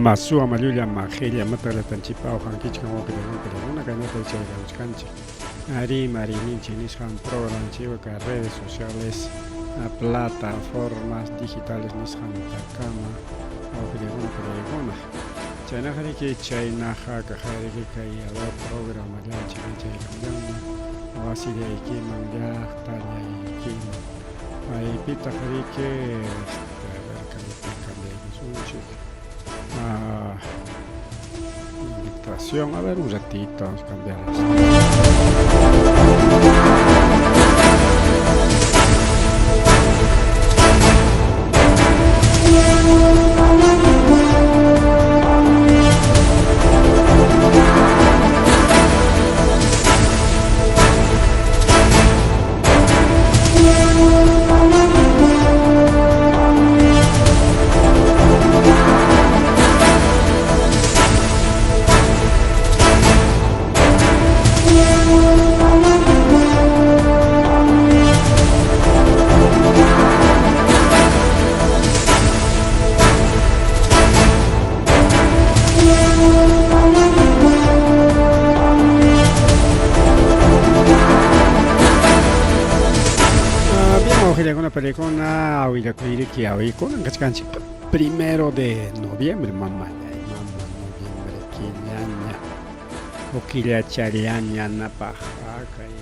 Masuwa mallulla majilla mataqllatanchikpa awqankichik wawqillakuna kaynata yachaykamuchkanchik. Rimariyninchik nisqan programanchikwan kay redes sociales, plataformas digitales nisqantakama wawqillakuna pariykuna. Chaynaqa riki chaynaqa kaqariki kay programallanchik yachaykamullanña wasillaykiman llaqtallaykiman. Maypitaq riki este a ver kaypi cambiaykusunchik. Ah, invitación. A ver, un ratito, vamos a cambiar esto. Bien, paykuna willakuyriki awikunan kachkanchik primero de noviembre mama mama noviembre killaña o killachallaña napaq kay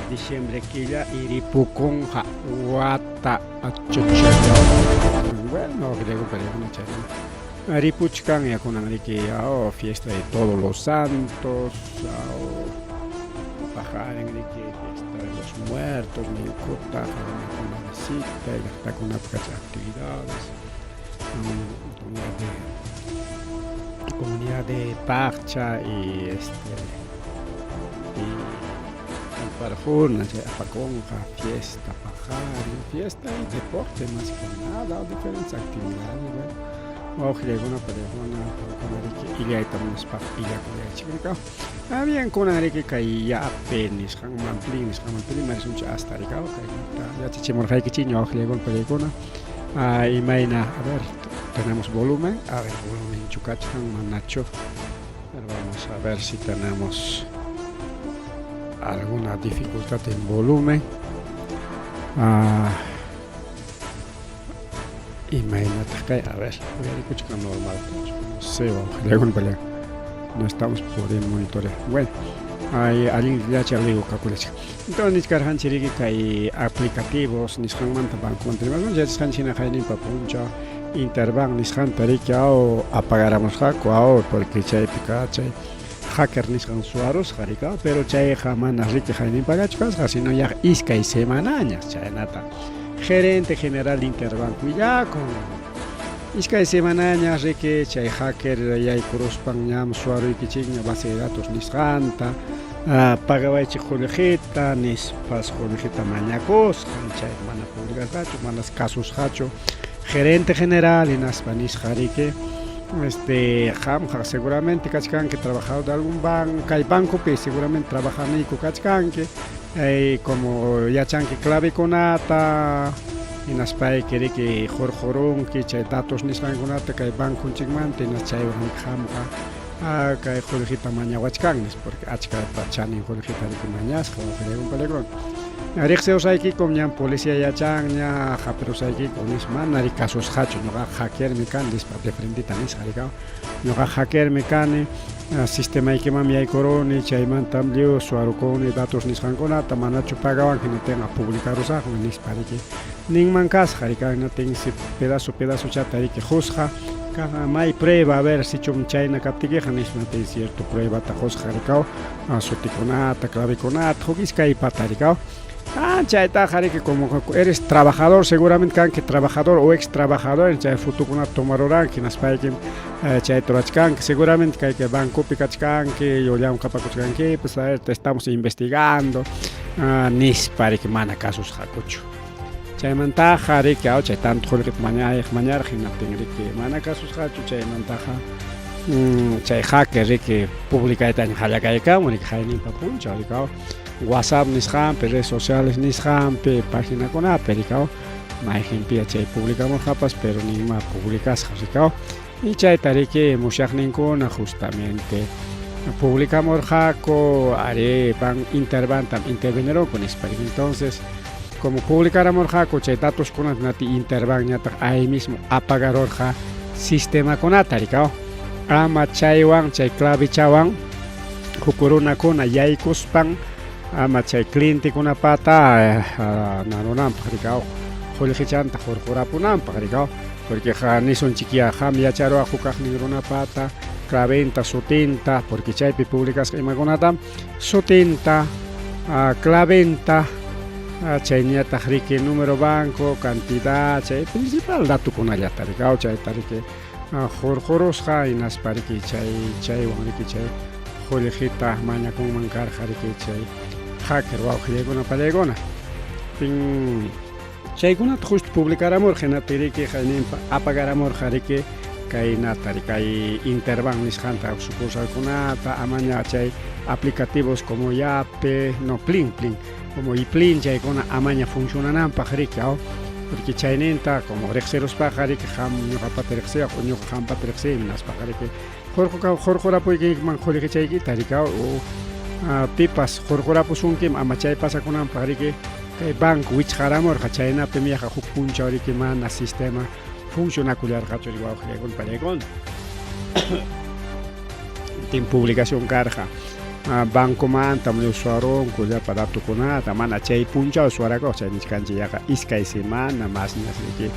diciembre killa iripukunqa wata achuchalla bueno paykuna chaykuna ripuchkan yakunan riki oh, fiesta de todos los santos oh, paqarin riki fiesta de los muertos niykuta runakuna visita llaqtakunapi kach actividades comunidad de comunidad de Paqcha y este y Alparjuna chay apakunqa fiesta paqarin fiesta y deporte más que nada diferentes actividades bueno wawqillaykuna paykuna qamkuna riki illayta munaspaqa illakullaychik rikaw ah bien kunan riki kay yape nisqanman plin nisqanman rimarisunchik hasta rikaw kaymanta yachachimurqaykichikña wawqillaykuna paykuna ah imayna a ver tenemos volumen a ver volumenchu kachkan manachu a ver vamos a ver si tenemos alguna dificultad en volumen ah imaynataq kay a ver uyarikuchkan normal no sé wawqillaykuna paykuna no estamos pudiendo monitorear bueno ay allinllacha ligu kakulachkan entonces nichkarqanchik riki kay aplicativos nisqanmanta bancomanta rimasun yachasqanchik hina qayninpa punchaw Interbank nisqanta riki aw apagaramusqaku aw porque chaypi kachay hacker nisqan suwarusqa riki pero chayqa mana riki qayninpallachu kasqa sino ya iskay semanañas chaynata gerente general Interbank willakun iskay semanañas riki chay hacker yaykuruspan ñam suwaruykichikña base de datos nisqanta pagawaychik qullqita nispas qullqita mañakusqan chay mana publicasqachu manas kasusqachu gerente general hinaspa nisqa riki este qamqa seguramente kachkanki trabajador de algún banco kay bancopi seguramente trabajaniyku kachkanki como yachanki clavekunata hinaspayki riki hurqurunki chay datos nisqankunata kay banconchikmanta hinas chaywan qamqa kay qullqita mañawachkan nispa porque achka chanin qullqita riki mañasqa wawqillaykunapalakuna riqsiusaykikum ñam policía yachanña hapirusaykiku nispa mana ri kasusqachu ñuqaqa hackermi kani nispa de frentita nisqa rikaw ñuqaqa hackermi kani sistemaykimanmi yaykuruni chaymantam lliw suwarukuni datos nisqankunata manachu pagawanki hinaptinqa publicarusaqmi nispa riki ninman kasqa rikaw hinaptinsi pedazo pedazochata riki qusqa kaq may prueba a ver sichum chayna kaptikiqa nispa hinaptin cierto pruebata qusqa rikaw sutikunata clavekunata huk iskaypata rikaw ah chaytaqa riki como eres trabajador seguramente kanki trabajador o ex trabajador chay fotokunata tomaruranki hinaspaykim chayta rurachkanki seguramente kay bancopi kachkanki o llamkapakuchkankipas a ver te estamos investigando nispa riki mana kasusqakuchu chaymantaqa riki chay tanto qullqita mañayq mañarqa hinaptin riki mana kasusqachu chaymantaqa chay hacker riki publicaytaña qallakaykamun riki qayninpa punchaw riki WhatsApp nisqanpi redes sociales nisqanpi paginakunapi riki mayqinpiya chay publicamurqapas pero nima publicasqa riki. Y chayta riki musyaqninkuna justamente publicamurqaku arí van Interbantam intervenirunku nispa. Entonces, como publicaramurqaku chay datoskunata nati Interbanñataq ahí mismo apagarurqa sistemakunata rikaw. Ama chaywan chay clavichawan huk runakuna yaykuspan ama chay clientekunapata nanunanpaq rikaw qullqichanta hurqurapunanpaq rikaw. Porque nisunchikyá qam yacharuwaq huk kaqnin runapata claventa sutinta porque chaypi publicasqa imakunatam sutinta claventa chayñataq riki número banco cantidad chay principal datokunallata rikaw chayta riki hurqurusqa hinaspa riki chay chaywan riki chay qullqita mañakunman karqa riki chay hacker wawqillaykuna pallaykuna pin chaykunata justo publicaramurqa hinaptin riki qayninpa apagaramurqa riki kaynata kay Interbank nisqanta sucursalkunata amaña chay aplicativos como Yape, no Plin, Plin, como iPlin chaykuna amaña funcionananpaq riki aw porque chayninta como riqsiruspaqa riki qam ñuqapata riqsiwaq o ñuqa qampata riqsiymi hinaspaqa riki hurqurapuykiman qullqichaykita riki aw o pipas hurqurapusunkiman ama chay pasakunanpaq riki kay banco wichqaramurqa chaynapim yaqa huk punchaw riki mana sistema funcionakullarqachu riki wawqillaykuna pallaykuna. Tin publicación karqa bancomantam suwarunku llapa datokunata mana chay punchaw suwarakuq chay nichkanchik yaqa iskay semana masñas riki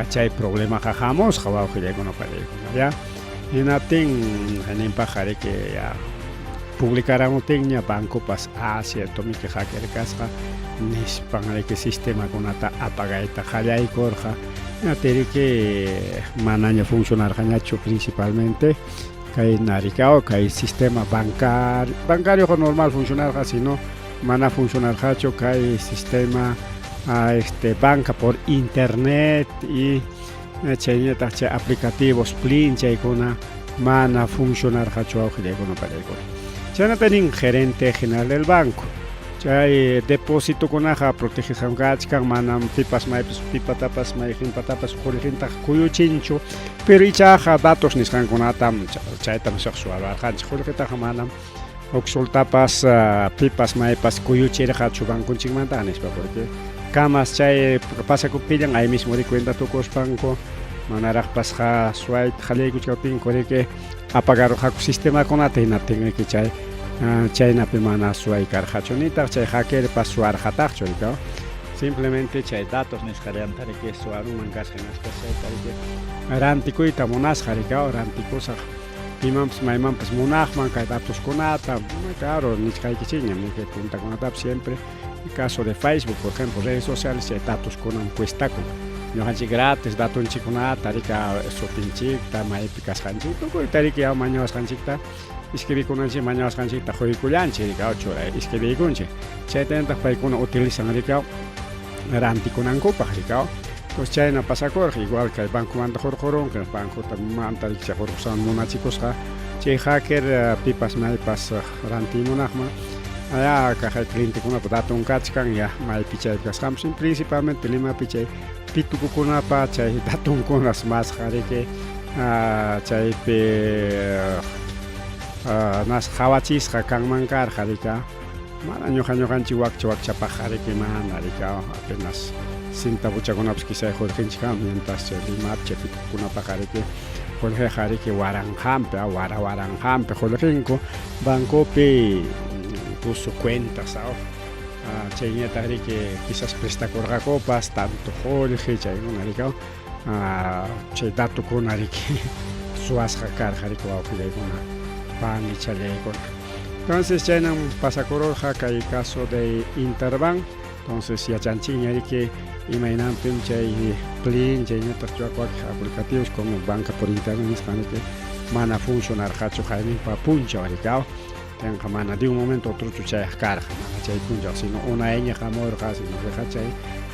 chay problemaqa hamusqa wawqillaykuna pallaykuna ya. Hinaptin hayninpaqqa riki ya publicaramuptinña bancopas ah ciertomiki hacker kasqa nispan riki sistemakunata apagayta qallaykurqa hinaptin riki manaña funcionarqañachu principalmente kay narikao kay sistema bancario bancarioqa normal funcionarqa sino mana funcionarqachu kay sistema este banca por internet y chayñataq chay aplicativos Plin chaykuna mana funcionarqachu wawqillaykuna pallaykuna. Chaynata nin gerente general del banco. Chay depósitokunaqa protegisqam kachkan, manam pipas maypas pipatapas mayqinpatapas qullqintaq kuyuchinchu, pero ichaqa datos nisqankunatam chaytam suwarqanchik qullqitaqa manam huk soltapas pipas maypas kuyuchirqachu banconchikmantaqa nispa porque kamas chay pasakuptillan ahí mismo ri cuenta tukuspanku manaraqpas suwayta qallaykuchkaptinku riki apagarurqaku sistemakunata hinaptin riki chay chaynapi mana suway karqachu nitaq chay hackerpas suwarqataqchu riki simplemente chay datos nisqallanta riki suwarunman kasqa hinaspa chayta riki rantikuyta munasqa riki rantikusaq pimanpas maymanpas munaqman kay datoskunata claro nichkaykichikñam niki puntakunatapas siempre el caso de Facebook por ejemplo redes sociales chay datoskunam cuestakun ñuqanchik gratis datonchikkunata riki sutinchikta maypi kasqanchik tukuyta riki mañawasqanchikta escribikunanchik mañawasqanchikta quykullanchik riki churay escribiykunchik chaytataq paykuna utilizan riki rantikunankupaq riki entonces chayna pasakurqa igual kay bancomanta hurqurunku bancota manta riki chay hurqusqan munachikusqa chay hacker pipas maypas rantiy munaqman ya kaqay clientekunapa daton kachkan ya maypi chaypi kasqanpas principalmente Limapi chay pitukukunapa chay datonkunas masqa riki chaypi nas qhawachisqa kanman karqa riki mana ñuqa ñuqanchik wakcha wakchapaqqa riki mana riki apenas centavuchakunapas quizá qullqinchik kanman mientras chay Limapi chay pitukukunapaqa riki qullqiqa riki waranqanpi wara waranqanpi qullqinku bancopi incluso cuentas chayñataq riki quizás prestakurqakupas tanto qullqi chaykuna riki chay datokuna riki suwasqa karqa riki wawqillaykuna panichallaykuna. Entonces chaynam pasakururqa kay caso de Interbank. Entonces yachanchikña riki imaynanpim chay Plin chayñataq wakin aplicativos como banca por internet nisqan riki mana funcionarqachu hayninpa punchaw riki tenqa mana de un momento a otrochu chayaq karqa mana chay punchaw sino unayña hamurqa sino que chay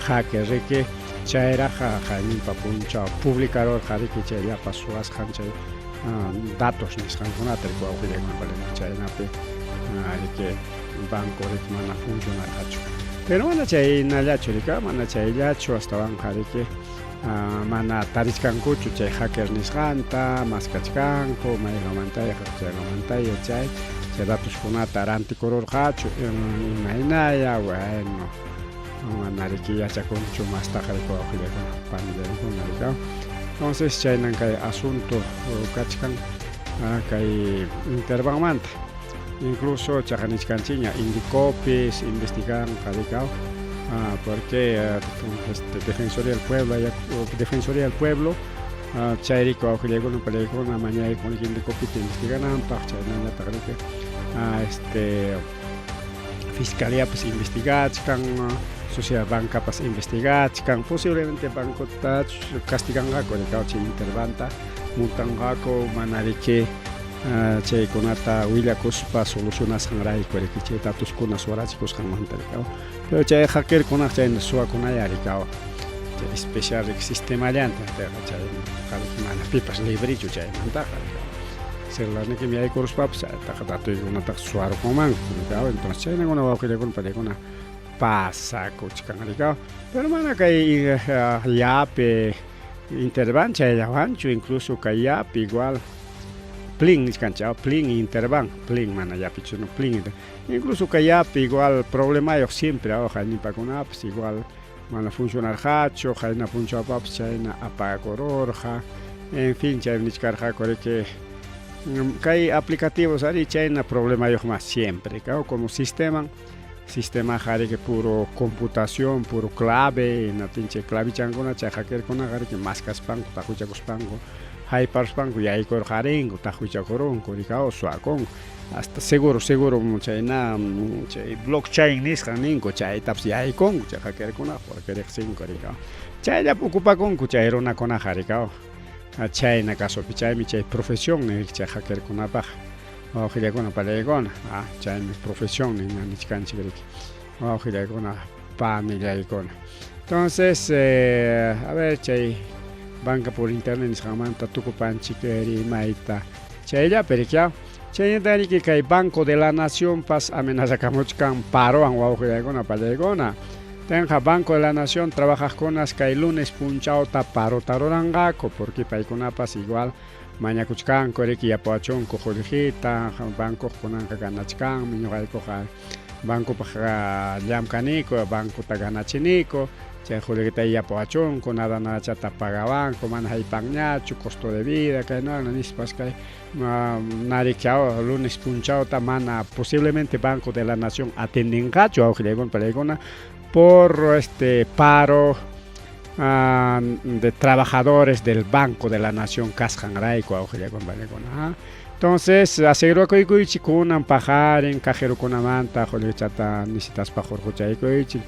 hacker riki chayraq hayninpa punchaw publicarurqa riki chay llapa suwasqan chay datos nisqankunata riki wawqillaykuna chaynapi riki banco riki mana funcionarqachu. Pero mana chaynallachu riki mana chayllachu astawanqa riki Mana tarichkankuchu chay hacker nisqanta, maskachkanku mayqamantaya chayqamantaya chay chay datoskunata rantikururqachu imaynaya, bueno, mana riki yachakunchu mastaqa riki wawqillaykuna panillaykuna riki. Entonces chaynan kay asunto kachkan kay Interbanmanta. Incluso chaqa nichkanchikña Indecopis investiganqa riki porque este Defensoría del Pueblo, Defensoría del Pueblo chayriki wawqillaykuna panillaykuna mañaykun Indecopita investigananpaq chaynañataq riki este Fiscaliapas investigachkan, Sociedad Bancapas investigachkan, posiblemente bancota castiganqaku riki chay Interbanta multanqaku mana riki chaykunata willakuspa solucionasqanrayku riki chay datoskuna suwarachikusqanmanta riki. Pero chay hackerkunaq chayna suwakunaya riki chay especial riki sistemallanta chay mana pipas librechu chaymantaqa riki. Celularnikim yaykuruspapas chaytaqa datoykunataqa suwarukunmanku riki. Entonces chaynakuna wawqillaykuna panillaykuna pasakuchkan riki. Pero mana kay Yape Interban chayllawanchu, incluso kay Yape igual Plin nichkanchik, Plin Interban, Plin mana Yapichu, no Plin, incluso kay Yape igual problemayuq siempre haynipakunapas igual mana funcionarqachu, qayna punchawpapas chayna apagakururqa, en fin chaymi nichkarqaku riki kay aplicativos ari chayna problemayuqma siempre, como sisteman sistemaqa riki puro computación, puro clave, hinaptin chay clavichankuna chay hackerkunaqa riki maskaspanku taqwichakuspanku hayparuspanku yaykurqarinku taqwichakurunku riki suwakunku hasta seguro seguro chayna chay blockchain nisqan ninku chaytapas yaykunku chay hackerkunaqa porque riqsinku riki chayllapi ocupakunku chay runakunaqa riki chayna casopi chaymi chay profesión riki chay hackerkunapaq wawqillaykuna panillaykuna chaymi profesión nichkanchik riki wawqillaykuna panillaykuna. Entonces a ver chay banca por internet nisqanmanta tukupanchik rimayta chayllapi riki chaynata riki kay Banco de la Naciónpas amenazakamuchkan parowan wawqillaykuna panillaykuna. Tenqa Banco de la Nación trabajaqkunas kay lunes punchawta parota ruranqaku porque paykunapas igual mañakuchkanku riki yapawachunku qullqita, bancoq kunanqa ganachkanmi, ñuqaykuqa bancopaq llamkaniku, bancota ganachiniku, chay qullqita yapawachunku, nada nadachata pagawanku, mana haypanñachu, costo de vida, kayna nispas kay nariki lunes punchawta mana posiblemente Banco de la Nación atendinqachu wawqillaykuna panillaykuna por este paro de trabajadores del Banco de la Nación kasqanrayku wawqillaykuna panillaykuna. Entonces asegurakuykuychik kunan paqarin cajerokunamanta qullqichata necesitaspa hurquchaykuychik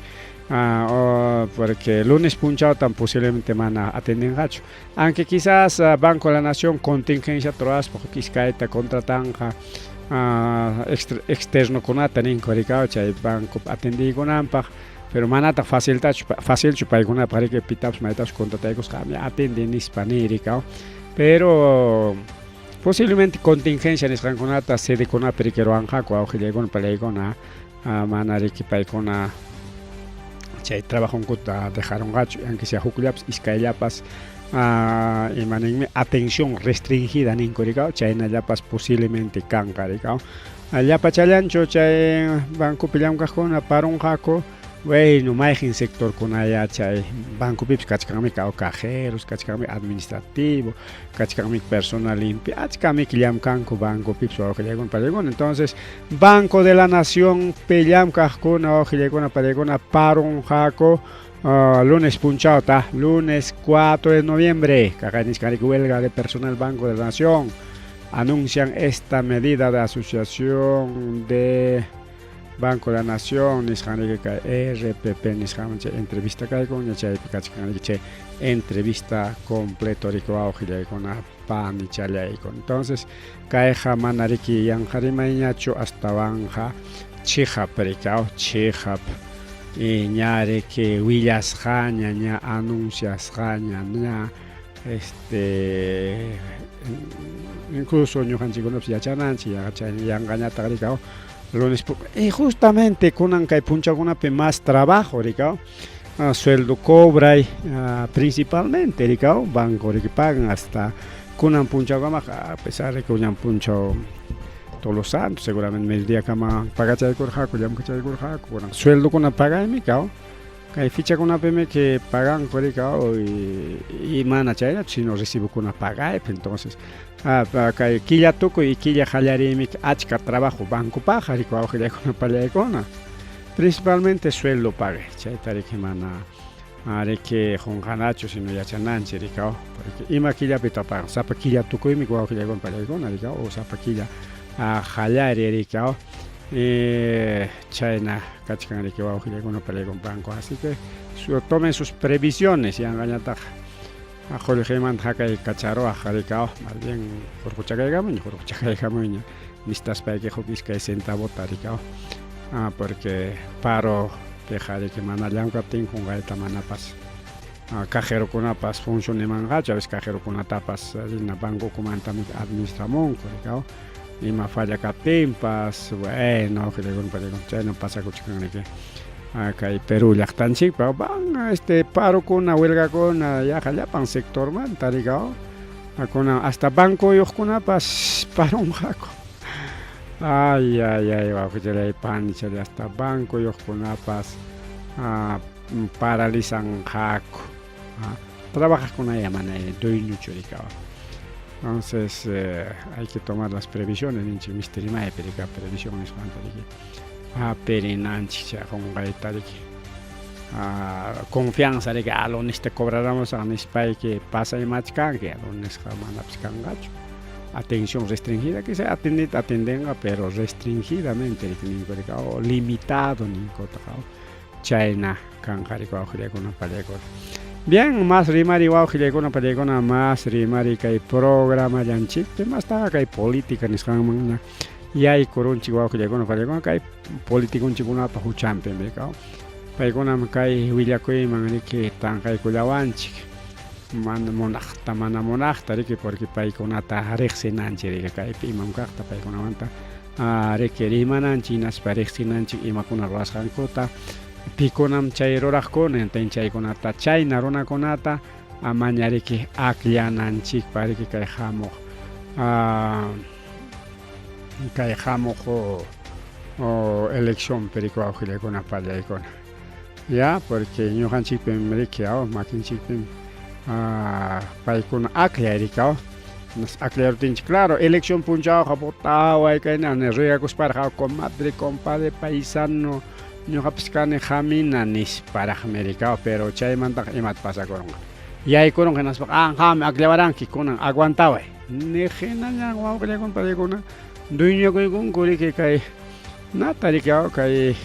porque lunes punchawtam posiblemente mana atendinqachu, aunque quizás Banco de la Nación contingencia ruraspa huk iskayta contratanqa externokunata ninku riki chay banco atendiykunanpaq, pero manataq faciltachu facilchu paykunapaq riki pitapas maytapas contrataykusqa qammi atendi nispa niy riki, pero posiblemente contingencia nisqankunata sedekunapi riki ruwanqaku wawqillaykuna panillaykuna, mana riki paykuna chay trabajonkuta dejarunqachu, aunque sea hukllapas iskayllapas ima ninmi atención restringida ninku riki chaynallapas posiblemente kanqa riki. Llapachallanchu chay bancopi llamkaqkuna parunqaku, bueno, mayqin sectorkunaya chay bancopipas kachkanmi cajeros, kachkanmi administrativo, kachkanmi personal limpio, achkami llamkanku bancopipas wawqillaykuna panillaykuna. Entonces Banco de la Nación pi llamkaqkuna wawqillaykuna panillaykuna parunqaku lunes punchawta, lunes 4 de noviembre, kaqay nichkanriki huelga de personal Banco de la Nación. Anuncian esta medida de asociación de Banco de la Nación nisqanriki kay RPP nisqanman chay entrevista kaykunña chaypi kachkanriki chay entrevista completo riki wawqillaykuna panichallaykuna. Entonces kayqa mana riki yanqa rimayñachu astawanqa chiqap riki chiqap ña riki willasqaña ña anunciasqaña ña este incluso ñuqanchikkunapas yachananchik chay yanqañataq riki lunes y justamente kunan kay punchawkunapi más trabajo riki. Sueldo cobray principalmente rikaw banco riki pagan hasta kunan punchawkamaqa a pesar de que uñan punchaw todos los santos seguramente mediodiakama pagachaykurqaku llamkachaykurqaku kunan sueldokuna pagaymi kaw kay fichakunapimi que paganku rikaw y mana chaynachu sino recibokuna pagaypi entonces kay killa tukuy y killa qallariymi achka trabajo bancopaqqa rikuwaq wawqillaykuna pallaykuna. Principalmente sueldo pagay, chayta riki mana riki qunqanachu, sino yachananchik rikaw, porque ima killapitaq pagan, sapa killa tukuymi wawqillaykuna pallaykuna rikaw, o sapa killa qallariy rikaw, chayna kachkan riki wawqillaykuna pallaykuna banco, así que tomen sus previsiones yanqañataq qullqiymanta hakay kacharuwaq rikaw, más bien hurquchakaykamuña, hurquchakaykamuña. Nistaspayki huk iskay centavota rikaw porque paro piqa riki mana llamkaptin qunqayta manapas cajerokunapas funcionemanqachu a veces cajerokunatapas rina banco ukumantami administramunku rikaw ima falla kaptinpas bueno chayna pasakuchkan riki kay Perú llaqtanchikpa van este parokuna huelgakuna yaqa llapan sectormanta rikaw. Kunan hasta bancoyuqkunapas parunqaku. Ay, ay, ay, wawqichalay panichalay hasta bancoyuqkunapas paralizanqaku. Trabajaqkunaya mana dueñochu rikawa. Entonces hay que tomar las previsiones ninchik misti rimaypi rika previsión nisqanta riki. Hapirinanchik chay qunqayta riki. Confianza riki a lunesta cobraramos nispayki pasaymachkanki lunesqa manapas kanqachu. Atención restringida quizá atendita atendenqa pero restringidamente riki ninku riki o limitado ninkutaqa chayna kanqa riki wawqillaykuna pallaykuna. Bien, más rimari wawqillaykuna pallaykuna más rimari kay programallanchikpi mastaqa kay política nisqanmanña yaykurunchik wawqillaykuna pallaykuna kay politiconchikkunapa huchanpim rikaw. Paykunam kay willakuyman riki tanqaykullawanchik mana munaqta mana munaqta riki porque paykunata riqsinanchik riki kaypi imam kaqta paykunamanta riki rimananchik hinaspa riqsinanchik imakuna ruwasqankuta pikunam chay ruraqkuna entonces chaykunata chayna runakunata amaña riki akllananchikpa riki kay hamuq kay hamuq eleccionpi riki wawqillaykuna pallaykuna ya porque ñuqanchikpim riki makinchikpim paykuna akllay riki akllaruptinchik claro elección punchawqa votaway kayna ruegakusparaq comadre compadre paisano ñuqapas kani qamina nisparaqmi riki pero chaymantaqa imata pasakurunqa yaykurunqa hinaspaqa qammi akllawaranki kunan aguantaway niq hinaña wawqillaykuna pallaykuna dueñokuykunku riki kay nata riki kay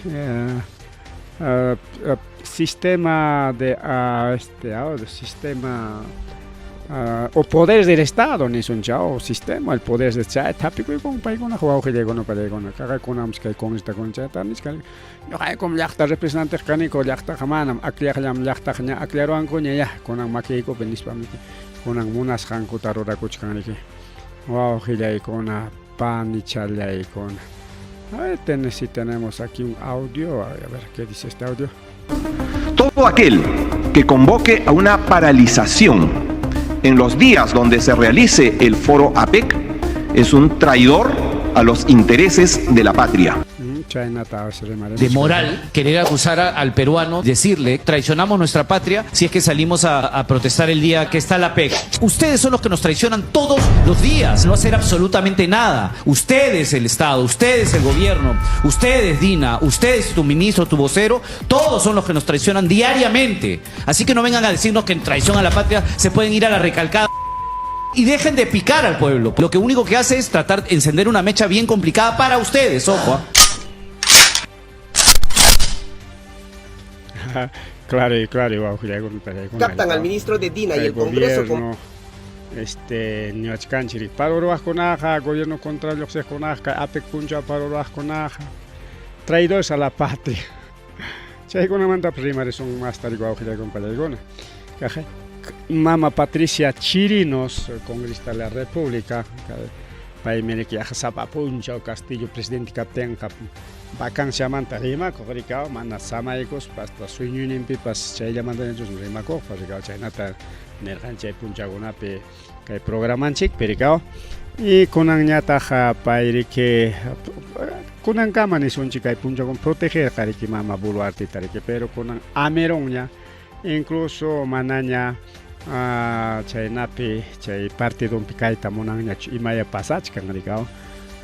sistema de este sistema o poder del Estado nisunchik o sistema el poder del chayta hapikuykun paykunaqa wawqillaykuna pallaykuna kaqakunapas kay congresistakuna chayta nichkan ñuqaykum llaqta representanteqa kaniku llaqtaqa manam akllaqllam llaqtaqa ña akllaruwankuña ya kunan makiykupi nispam kunan munasqankuta rurakuchkan riki wawqillaykuna panichallaykuna. A ver, si tenemos aquí un audio, a ver qué dice este audio. Todo aquel que convoque a una paralización en los días donde se realice el foro APEC es un traidor a los intereses de la patria. De moral querer acusar al peruano, decirle, traicionamos nuestra patria si es que salimos a protestar el día que está la APEC. Ustedes son los que nos traicionan todos los días, no hacer absolutamente nada. Ustedes el Estado, ustedes el gobierno, ustedes Dina, ustedes tu ministro, tu vocero, todos son los que nos traicionan diariamente. Así que no vengan a decirnos que en traición a la patria se pueden ir a la recalcada. Y dejen de picar al pueblo. Lo que único que hace es tratar de encender una mecha bien complicada para ustedes, ojo. Claro, claro, Captan al ministro de Dina y el Congreso. Gobierno, este, niwachkanchik paro ruwaqkunaqa gobierno contra lluqsiqkunaqa APEC punchaw paro ruwaqkunaqa traidores a la patria chaykunamantapas rimarisun más tarde wawqillaykuna pallaykuna. Mama Patricia Chirinos, congresista de la República, paymi riki sapa punchaw Castillo presidente kaptinqa Vacanciamanta rimakuq rikaw, mana samaykuspa hasta sueñoyninpipas chayllamantañachus rimakuqpas rikaw, chaynata nirqan chay punchawkunapi kay programanchikpi rikaw. Y kunanñataq pay riki kunankama nisunchik kay punchawkuna protegerqa riki mama Boluarteta riki, pero kunan amirunña incluso manaña chaynapi chay partidonpi kayta munanñachu imaya pasachkan rikaw.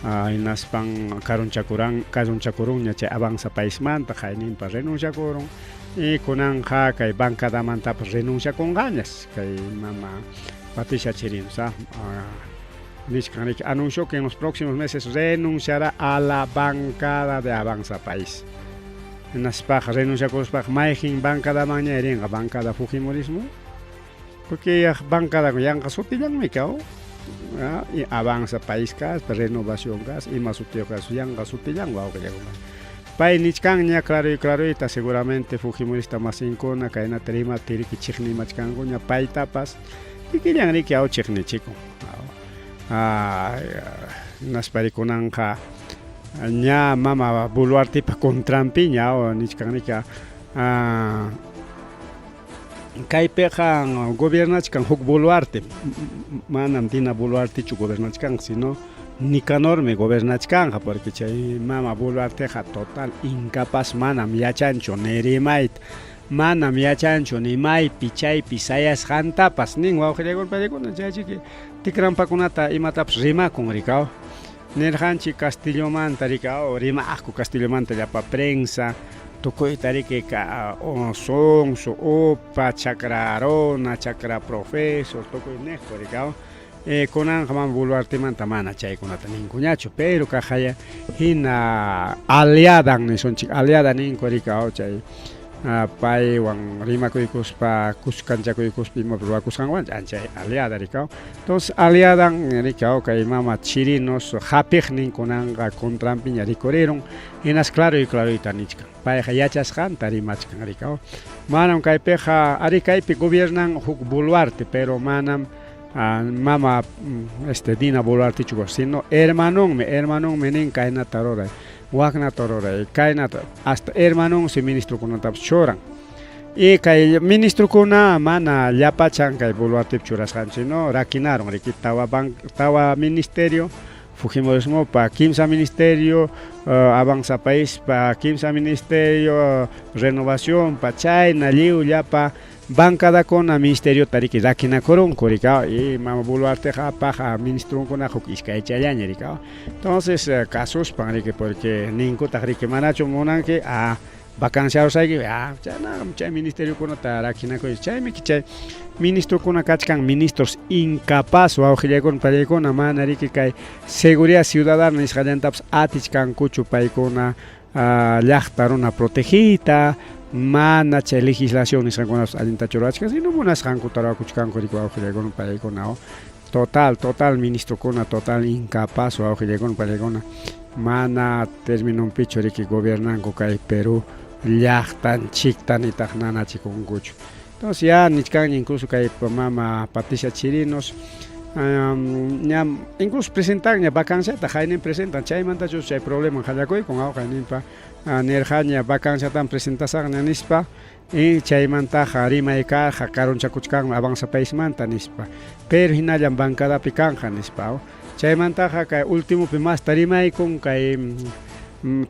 Hinaspan karunchakuran karunchakurunña chay Avanza Paismanta qayninpa renunciakurun y kunanqa kay bancadamantapas renunciakunqañas kay mama Patricia Chirinos nichkan riki anunció que en los próximos meses renunciará a la bancada de Avanza País. Hinaspaqa renunciakuspaqa mayqin bancadamanña rinqa bancada Fujimorismo porque bancada yanqa sutillanmi kaw y Avanza País kaspa Renovación kaspa ima sutiyuq kaspa yanqa sutillan wawqillakuna. Pay nichkanña claro y claroyta seguramente Fujimorista masinkuna kaynata rimaptin riki chiqnimachkankuña paytapas kikillan riki aw chiqnichikun. Hinaspa rikunanqa ña mama Boluartepa contranpiña nichkan riki kaypiqa gobiernachkan huk Boluarte, manam Dina Boluartechu gobernachkanqa sino Nicanormi gobernachkanqa porque chay mama Boluarteqa total incapaz manam yachanchu ni rimayta, manam yachanchu ni maypi chaypi sayasqantapas nin wawqillaykuna paykuna chaychiki tikrampakunata imatapas rimakun rikaw. Nirqanchik Castillomanta rikaw rimaqku Castillomanta llapa prensa tukuyta riki sonso, upa, chakra runa, chakra profesor tukuy niqku rikaw. Kunanqa mama Boluartemanta mana chaykunata ninkuñachu, pero kaqaya hina aliadan nisunchik, aliada ninku rikaw chay paywan rimakuykuspa kuskanchakuykuspa imapas ruwakusqanwan ancha aliada rikaw. Entonces aliadan rikaw kay mama Chirinos hapiqnin kunanqa contranpiña rikurirun, hinas claro y claroyta nichkan. Payqa yachasqanta rimachkan rikaw. Manam kaypiqa ari kaypi gobiernan huk Boluarte, pero manam mama este Dina Boluartechu sino hermanonmi, hermanonmi nin kaynata ruray, waknata ruray, kaynata, hasta hermanonsi ministrokunatapas churan. Y kay ministrokuna mana llapachan kay Boluartepi churasqanchik, sino rakinarun riki tawa tawa ministerio Fujimorismopa kimsa ministerio, Avanza Paispa kimsa ministerio, Renovacionpa chayna lliw llapa bancadakuna ministeriota riki rakinakurunku rikaw y mama Boluarteqa apaqa ministronkuna huk iskaychallaña rikaw. Entonces kasuspan riki porque ninkutaq riki manachu munanki vacanciarusayki chayna chay ministeriokunata rakinakuy chaymi chay ministrokuna kachkan ministros incapaz wawqillaykuna pallaykuna mana riki kay seguridad ciudadana nisqallantapas atichkankuchu paykuna llaqta runa protegiyta, mana chay legislación nisqankunapas allintachu ruwachkan, sino munasqankuta ruwakuchkanku riki wawqillaykuna pallaykuna. Total, total ministrokuna total incapaz wawqillaykuna pallaykuna mana terminonpichu riki gobiernanku kay Perú llaqtanchikta nitaq nanachikunkuchu. Entonces ya nichkanña incluso kay mama Patricia Chirinos ña incluso presentanña vacanciata qaynin presentan chaymantachus chay problema qallakuykun qayninpa nirqaña vacanciatan presentasaqña nispa y chaymantaqa rimay karqa karunchakuchkanmi Avanza Paismanta nispa, pero hinallam bancadapi kanqa nispa. Chaymantaqa kay ultimopi masta rimaykun kay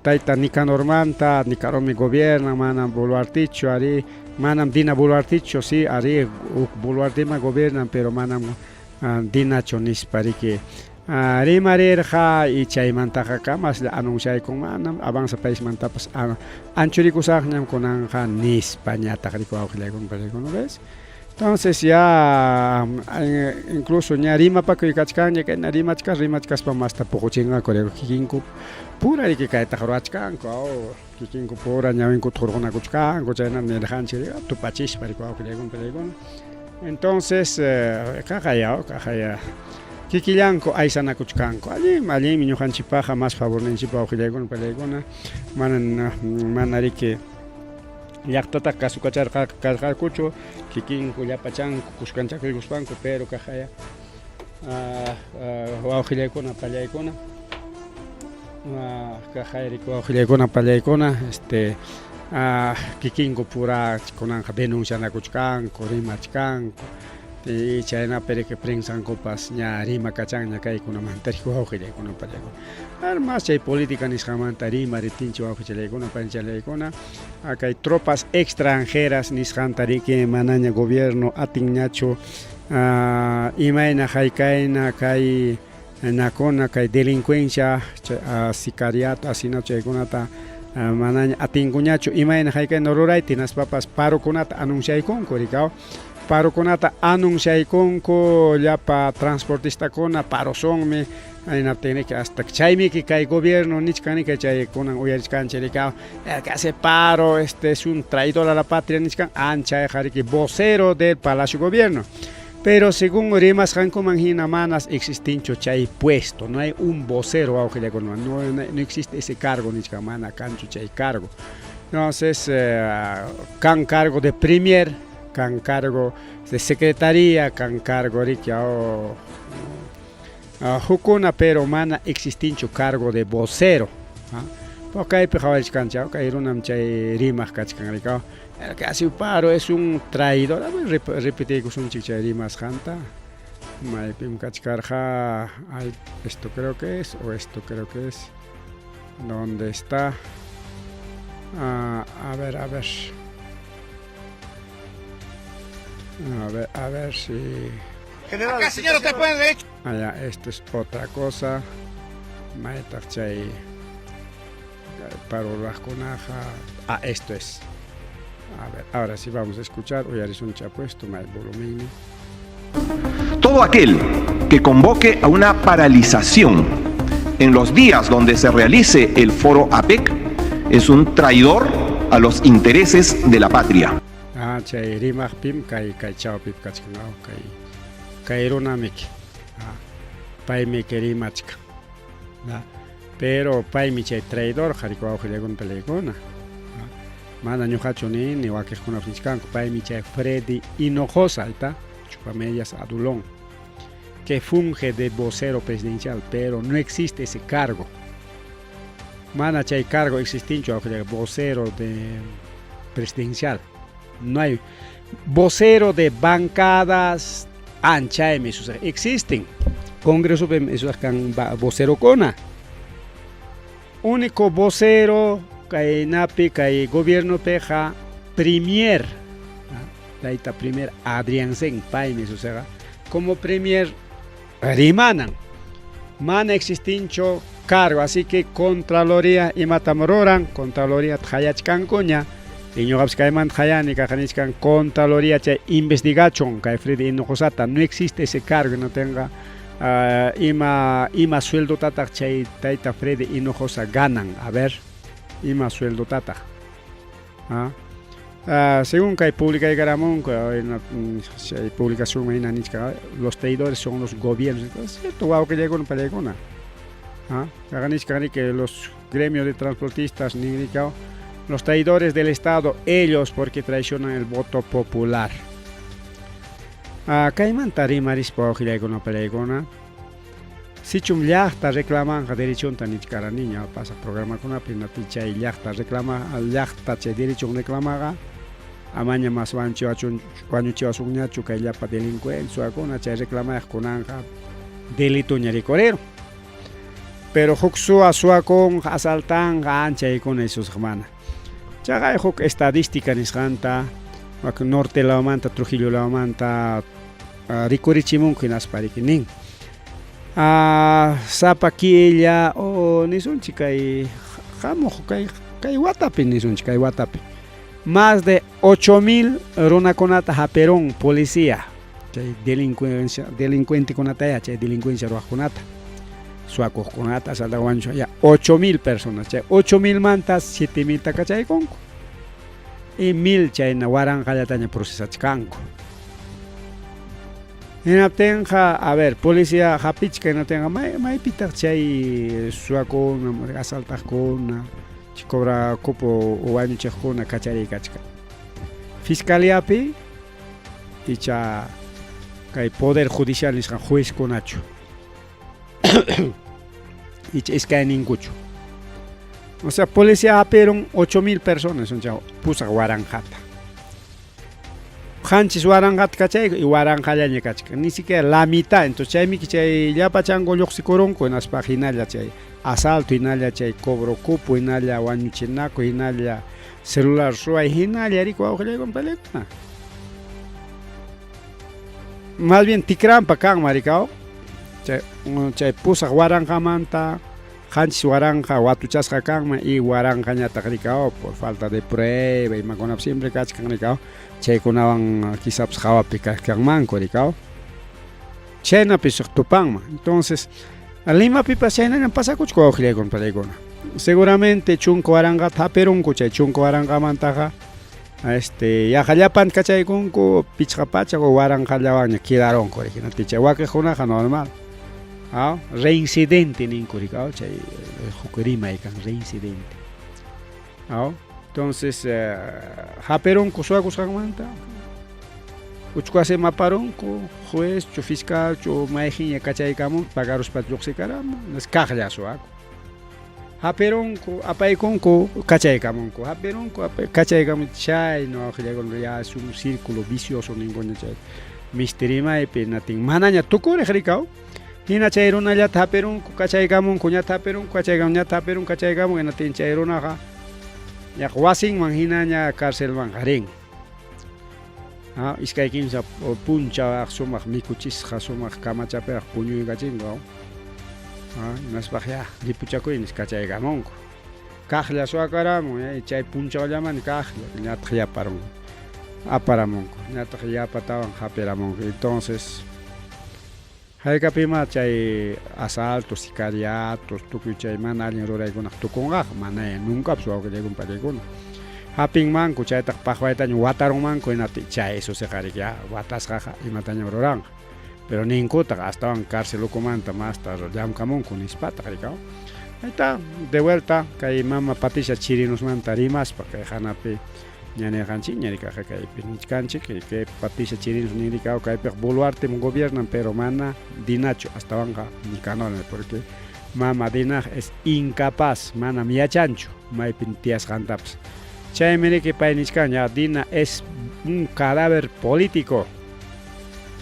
tayta Nicanormanta, Nicanormi gobierna, manam Boluartechu ari, manam Dina Boluartechu, si ari huk Boluartema gobiernan, pero manam Dinachu nispa riki rimarirqa y chaymantaqa kamaslla anunciaykun manam Avanza Paismantapas anchurikusaqñam kunanqa nispa ñataq riki wawqillaykuna pallaykuna ves. Entonces ya incluso ña rimapakuy kachkanña kayna rimachkas rimachkaspa masta puquchinqaku kikinku pura riki kaytaqa ruwachkanku kikinku pura ñawinkuta hurqunakuchkanku chayna nirqanchik tupachispa riki wawqillaykuna pallaykuna. Entonces qaqaya qaqaya kikillanku aysanakuchkanku allinmi allinmi ñuqanchikpaqqa mas favorninchikpaq wawqillaykuna pallaykuna mana mana riki llaqtataqa kasukacharqa karqakuchu kikinku llapachanku kuskanchakuykuspanku pero kaqaya wawqillaykuna pallaykuna. Kaqayriku wawqillaykuna pallaykuna este kikinku pura kunanqa denuncianakuchkanku rimachkanku y chaynapi riki prensankupas ña rimakachanña kaykunamanta riki wawqillaykuna pallaykuna armas chay política nisqanmanta rimariptinchik wawqichallaykuna panchallaykuna kay tropas extranjeras nisqanta riki manaña gobierno atinñachu imayna haykayna kay nakuna kay delincuencia sicariato asina chaykunata manaña atinkuñachu imayna haykayna rurayta hinaspapas parokunata anunciaykunku rikaw parokunata anunciaykunku llapa transportistakuna parosonmi hinaptinriki hasta chaymiki kay gobierno nichkanriki chay kunan uyarichkanchik rikaw el que hace paro este es un traidor a la patria nichkan anchayqa riki vocero del palacio gobierno. Pero según rimasqankuman hina manas existinchu chay puesto, no hay un vocero wawqillakunama, no, no existe ese cargo nichkan, mana kanchu chay cargo. Entonces, kan cargo de premier, kan cargo de secretaría, kan cargo riki hukuna, pero mana existinchu cargo de vocero. Kaypi qhawarichkanchik, kay runam chay rimaq kachkan rikaw. El que hace paro es un traidor. A ver, repetiykusunchik chay rimasqanta. Maypim kachkarqa, ay, esto creo que es, o esto creo que es. ¿Dónde está? Ah, a ver, a ver. A ver, a ver si... General, acá, señor, usted puede derecho. Ah, ya, esto es otra cosa. Maytaq chay paro ruraqkunaqa. Ah, esto es. A ver, ahora sí vamos a escuchar. Uyarisunchik puesto, may volumen. Todo aquel que convoque a una paralización en los días donde se realice el foro APEC es un traidor a los intereses de la patria. Ah, chay rimaqpim kay kay chawpip kachkan kay kay runamiki. Ah, paymi rimachkan. Pero paymi chay traidor qhari wawqillakuna palaykuna. Mana ñuqachu nini wakiqkunapas nichkanku paymi chay Freddy Hinojosa, ahí chupamedias adulón, que funge de vocero presidencial, pero no existe ese cargo. Mana chay cargo existinchu vocero de presidencial. No hay vocero de bancadas anchaymi existen. Congreso kan vocero kona. Único vocero kay napi kay gobierno peja premier tayta premier Adrianzen paymi suceda como premier rimanan mana existincho cargo así que Contraloría imatam ruran Contraloría thayachkankuña y ñuqapas kaymanta hayani kaqanichkan Contraloría chay investigachun kay Freddy Hinojosata no existe ese cargo no tenga ima ima sueldo tataq chay tayta Freddy Hinojosa ganan a ver ima sueldo tataq según kay publicaykaramunku chay publicación hina nichka los traidores son los gobiernos. Es cierto wawqillaykuna pallaykuna kaqanichka que los gremios de transportistas ninrikaw los traidores del Estado, ellos porque traicionan el voto popular. Kaymanta rimarispa wawqillaykuna pallaykuna sichum llaqta reclamanqa derechonta nichkaraniña pasa programakunapi napi chay llaqta reclama llaqta chay derechon reclamaqa amaña mas wañuchiwasunñachu kay llapa delincuente suwakuna chay reclamayaq kunanqa delitoña rikuriro pero huk suwa suwakunqa asaltanqa anchaykuna isusqa mana chaqay huk estadística nisqanta norte lawmanta Trujillo lawmanta rikurichimunku hinaspa riki nin sapa killa o nisunchik kay hamuq kay kay watapi nisunchik kay watapi más de 8000 runakunata hapirun policía chay delincuencia delincuentekunataya chay delincuencia ruwaqkunata suwakuqkunata asaltawanchu ya 8000 personas chay 8000 manta 7000 ta kachaykunku y 1000 chayna waranqallataña procesachkanku. Hinaptinqa, a ver, policía hapichka hinaptinqa maypitaq chay suwakuna, asaltaqkuna, cobra cupo wañuchiqkuna kachariykachkan. Fiscaliapi icha kay poder judicial nisqan juezkunachu icha iskayninkuchu. O sea, policía hapirun 8000 personas, pusaq waranqata. Qanchis waranqata kachayku y waranqallaña kachkan, ni siquiera la mitad. Entonces chaymi chay llapa chango lluqsikurunku, hinaspa hinalla chay asalto, hinalla chay cobro cupo, hinalla wañuchinaku, hinalla celular ruway, hinalla riku wawqillaykuna palaykuna. Más bien tikranpa kanman rikaw, chay chay pusaq waranqamanta qanchis waranqa watuchasqa kanman y waranqañataq rikaw por falta de prueba imakunapas siempre kachkan rikaw, chaykunawan quizás hawapi kachkanmanku rikaw. Chaynapi suq tupanman. Entonces, Limapipas chaynallam pasakuchkan wawqillaykuna palaykuna. Seguramente chunka waranqata hapirunku, chay chunka waranqamantaqa yaqa llapanta kachaykunku, pichqa pachak o waranqallawanña quedarunku riki. Chay wakiqkunaqa normal. Ah, reincidente ninku rikaw, chay huk rimay kan reincidente. Ah, entonces hapirunku suwakusqanmanta, uchkuasima aparunku, juez chu fiscal chu mayqinña kachaykamun, pagaruspa lluqsikaramun, kaqlla suwaku. Hapirunku, apaykunku, kachaykamunku, hapirunku, kachaykamun, chayno wawqillaykuna ya es un círculo vicioso ninkuña chay mistirimaypi natin manaña tukuriq rikaw. Hina chay runallata hapirunku, kachaykamunku, ñata hapirunku, kachaykamun, ñata hapirunku, kachaykamun, hinatin chay runaqa yaqa wasinman hinaña carcelmanqa rin. Ah, iskay kimsa punchaw sumaq mikuchisqa, sumaq kamachapiraq puñuykachinku. Ah, hinaspaq ya ripuchakuy nispa kachaykamunku. Kaqlla suwakaramun, chay punchawllaman kaqlla ñataq yaparun aparamunku, ñataq yapatawan hapiramunku. Entonces haykapima chay asaltos, sicariatos, tukuy chay mana allin ruraykunaq tukunqaqa, mana nuncapas wawqillaykuna palaykuna. Hapinmanku chaytaq paqwaytaña watarunmanku, hinaptin chay susiqariki ya watasqaqa imatañam ruranqa. Pero ninkutaq astawan cárcel ukumanta masta llamkamunku nispataq rikaw. Ahí de vuelta kay mama Patricia Chirinosmanta rimaspa kay hanapi ña nirqanchikña rikaqa kaypi nichkanchik que Patricia Chirinos nirikaw kaypiqa Boluarte gobiernan pero mana Dinachu astawanqa Nicanor, porque mama Dinaqa es incapaz, manam yachanchu maypin tiyasqantapas. Chaymi riki pay nichkan ya Dina es un cadáver político.